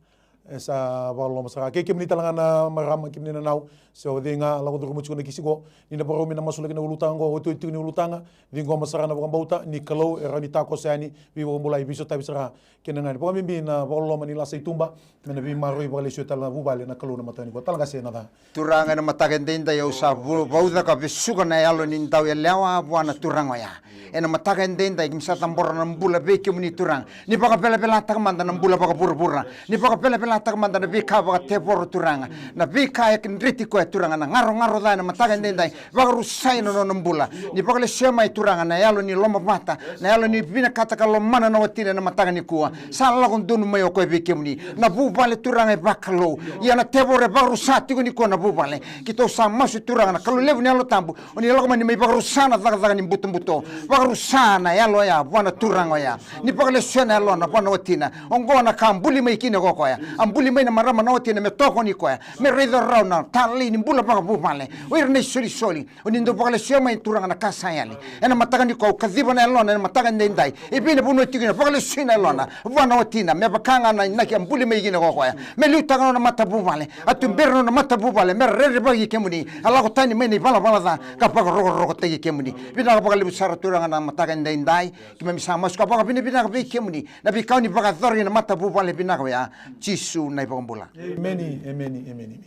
E sa vakaloloma sara kei kemuni tale ga na marama, kemuni na nau, se o cei ga lako curuma tiko na kisi qo, ni na vakarau me na masulaki na ulutaga qo, oti oti tiko ni ulutaga, ciqoma sara na vakabauta ni Kalou e rawa ni takoso yani, veivakabulai, veisotavi sara kei na gani. Vakabibi na vakaloloma ni lasa i tuba, me na veimaroroi vakalesuya tale na vuvale na Kalou na mataka nikua. Tale ga se na ca. Turaga, ena mataka edaidai au sa vu- vauca ka vesuka na yalo ni dau yalewa vua na turaga oya. Ena mataka edaidai keimami sa cabora na bula vei kemuni Turaga. Ni vakavelavelataka mada na bula vakavuravura. Ni vakavelavelataka mada na veika vakatevoro Turaga. Na veika e dreti koya Turaga, na garogaro ca ena mataka edaidai. Vakarusai na nona bula. Ni vakalesuya mai Turaga na yalo ni lomavata, na yalo ni vinakata ka lomana na watina ena mataka nikua. Sa lako donu mai o koya vei kemuni. Na vuvale Turaga e vakalou. Ia na tevoro e vakarusa tiko nikua na vuvale. Keitou sa masu Turaga na Kalou levu ni Yalo Tabu. O ni lako mai ni mai vakarusa na cakacaka ni butobuto. Vakarusa na yalo oya vua na turaga oya. Ni vakalesuya na yalona vua na watina. Oqo na ka a buli mai kina ko koya. A buli mai na marama na watina me tokoni koya. Me raica rawa na talei ni bula vakavuvale. O ira na isolisoli. O ni dau vakalesuya mai Turaga na ka sa yali. Ena mataka nikua au kaciva na yalona, ena mataka edaidai. E vei na vanua e tiko kina, vakalesui na yalona. Vua na watina, me vaka ga na inaki a buli mai kina ko koya. Me liutaka na nona matavuvale. A tubera na nona matavuvale, me ra rerevaki kemuni. A lako tani mai na ivalavala ca, ka vakarokorokotaki kemuni. Vinaka vakalevu sara Turaga na mataka edaidai. Keimami sa masu ka vakavinavinaka vei kemuni. Na veika o ni vakayacora ena matavuvale vinaka oya. Jisu na iVakabula. Emeni, emeni, emeni, emeni.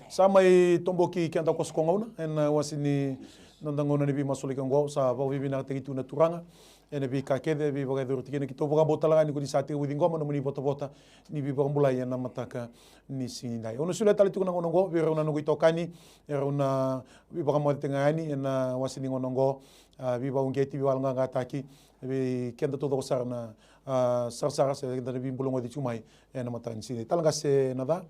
Sa mai toboki keda ko sa ko gauna ena wase ni noda gauna ni veimasulaki oqo, sa vakavinavinakataki tu na Turaga ena veika kece e veivakayacori tiko kina. Keitou vakabauta tale ga ni ko ni sa tekivu ciqoma nomuni votavota ni veivakabulai ena mataka ni siga nidai. Au na solia tale tiko na gauna oqo vei rau na noqu itokani, e rau na veivakamoce tiko ga yani ena wase ni gauna oqo. A, veivakauqeti, veivakayaloqaqataki vei keda taucoko sara na, a, sarasara se keda na veibulagoci tiko mai ena mataka ni siga nidai. Tale ga se na ca.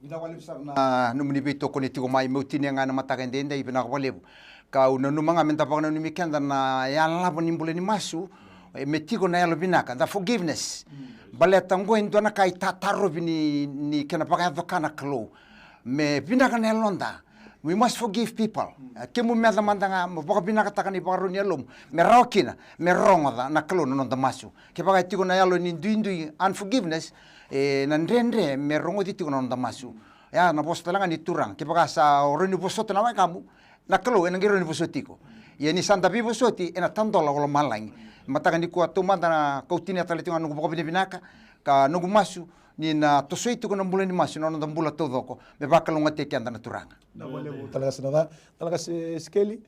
Vinaka vakalevu sara na nomuni veitokoni tiko mai, meu tinia ga ena mataka edaidai, vinaka vakalevu. Kau nanuma ga meda vakananumi keda na yalava ni bula ni masu, e, me tiko na yalo vinaka, the forgiveness. Baleta oqo e dua na ka e tatarovi ni, ni kena vakayaco ka na Kalou. Me vinaka na yaloda. We must forgive people. A, kemu meca mada ga mo vakavinakataka na ivakarau ni yalomu. Me rawa kina me rogoca na Kalou na noda masu. Kevaka e tiko na yalo ni duidui, unforgiveness, e, na dredre me rogoci tiko na noda masu. Ia na vosa tale ga ni Turaga, kevaka sa o rawa ni vosota na wekamu, na Kalou ena qai rawa ni vosoti iko. Ia ni sa da veivosoti, ena tadola o lomalagi. Mataka nikua taumada na kau tinia tale tiko ga noqu vakavinavinaka ka noqu masu ni na tosoi tiko na bula ni masu na noda bula taucoko, me vakalougatataki keda na Turaga. Na vakalevu tale ga se na ca, tale ga se Sikeli.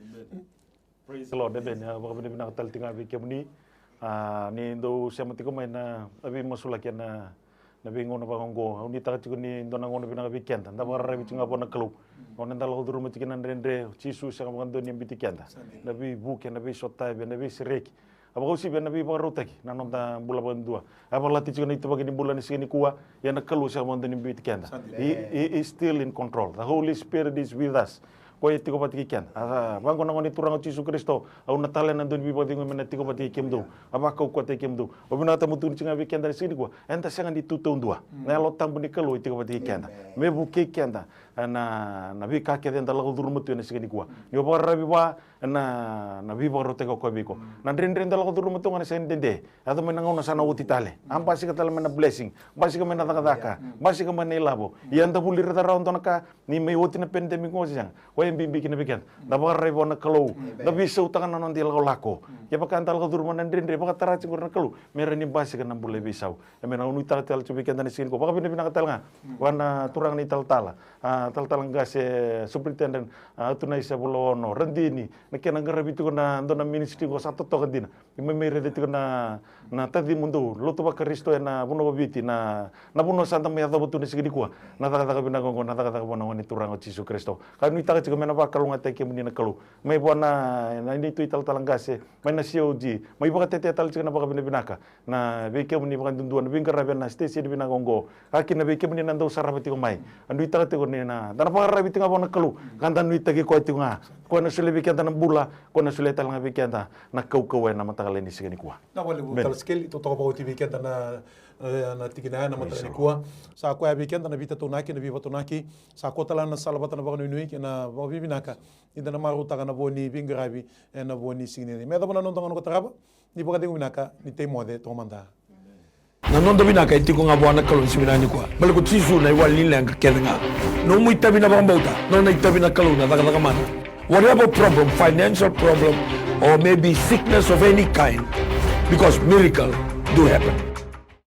Praise the Lord, amen. A, vakavinavinaka tale tiko ga vei kemuni. A, ni dou sema tiko mai na, na veimasulaki ena, na veigauna vaka oqo. Au nuitaka tiko ni dua na gauna vinaka vei keda. Da vakararavi tiko ga vua na Kalou. Gauna eda lako curuma tiko na dredre, o Jisu sega vakadua ni biuti keda. Na veivuke, na veisotavi, na veisereki. A vakauasivi na veivakarautaki, na noda bula vakadua. A vakalati tiko na ituvaki ni bula ni siga nikua, ia na Kalou sega vakadua ni biuti keda. He, he is still in control. The Holy Spirit is with us. Koya e tiko vata kei keda. A, vaqo na Gone Turaga o Jisu Karisito, au na talea na dua ni veivakacegui me na tiko vata kei kemudou. A vakaukauwataki kemudou. Au vinakata meu tukuna tiko ga vei keda na siga nikua, eda sega ni tu taudua. Na Yalo Tabu ni Kalou e tiko vata kei keda. Me vukei keda, e, na, na veika kece eda lako curuma tu ena siga nikua. Ni o vakararavi vua, na, na veivakarautaki o koya vei iko. Na dredre da lako curuma tu ga na siga ni dede. Yaco mai na gauna sa na oti tale. A basika tale mai na blessing. Basika mai na cakacaka. Basika mai na ilavo. Ia da vuli raica rawa dua na ka, ni mai oti na pandemic oqo se sega. Koya e bibi kina vei keda. Da vakararavi vua na Kalou. Da veisautaka na noda ilakolako. Kevaka da lako curuma na dredre, vakatara tiko qori na Kalou. Me rawa ni basika na bula e veisau. E me na nuitaka tale tiko vei keda na siga nikua. Vakavinavinaka tale ga. Vua na turaga na italatala. A, talatala qase, superintendent, a, Atunaisa Vulaono, Radini, na kena qaravi tiko na dua na ministry qo sa totoka dina. Keimami mai raica tiko na, na tacimudou, lotu vaKarisito ena vanua vaViti, na, na vanua sa da mai yacova tu na siga nikua. Na cakacaka vinaka oqo, na cakacaka vua na Gone Turaga o Jisu Karisito. Ka nuitaka tiko me na vakalougatataki kemuni na Kalou. Mai vua na, na neitou italatala qase, mai na C O G, mai vakatetea tale tiko na vakavinavinaka. Na vei kemuni vakadudua, na veiqaravi ena station vinaka oqo. Ka kina vei kemuni na dau sarava tiko mai. A nuitaka tiko ni na, da na vakararavi tiko ga vua na Kalou. Ka da nuitaki koya tiko ga. Koya na solia vei keda na bula, koya na solia tale ga vei keda na kaukauwa ena mataka lailai ni siga nikua. Na vakalevu tale Sikeli, totoka vakaoti vei keda na, E, na tikina ya na mataka nikua. Sa koya vei keda na veitataunaki, na veivakatonaki. Sa koya tale na sala vata na vakanuinui kei na vakavinavinaka. Ni da na marautaka na vo ni veiqaravi ena vo ni siga ni. Me yacova na noda gauna ko tarava, ni vakacegu vinaka, ni tei moce toka mada. Na noda vinaka e tiko ga vua na Kalou ni siga vinaka nikua. Baleta ko Jisu na iwali ni leqa kece ga. Nomu itavi na vakabauta, nona itavi na Kalou na cakacaka mana. Whatever problem, financial problem, or maybe sickness of any kind, because miracle do happen.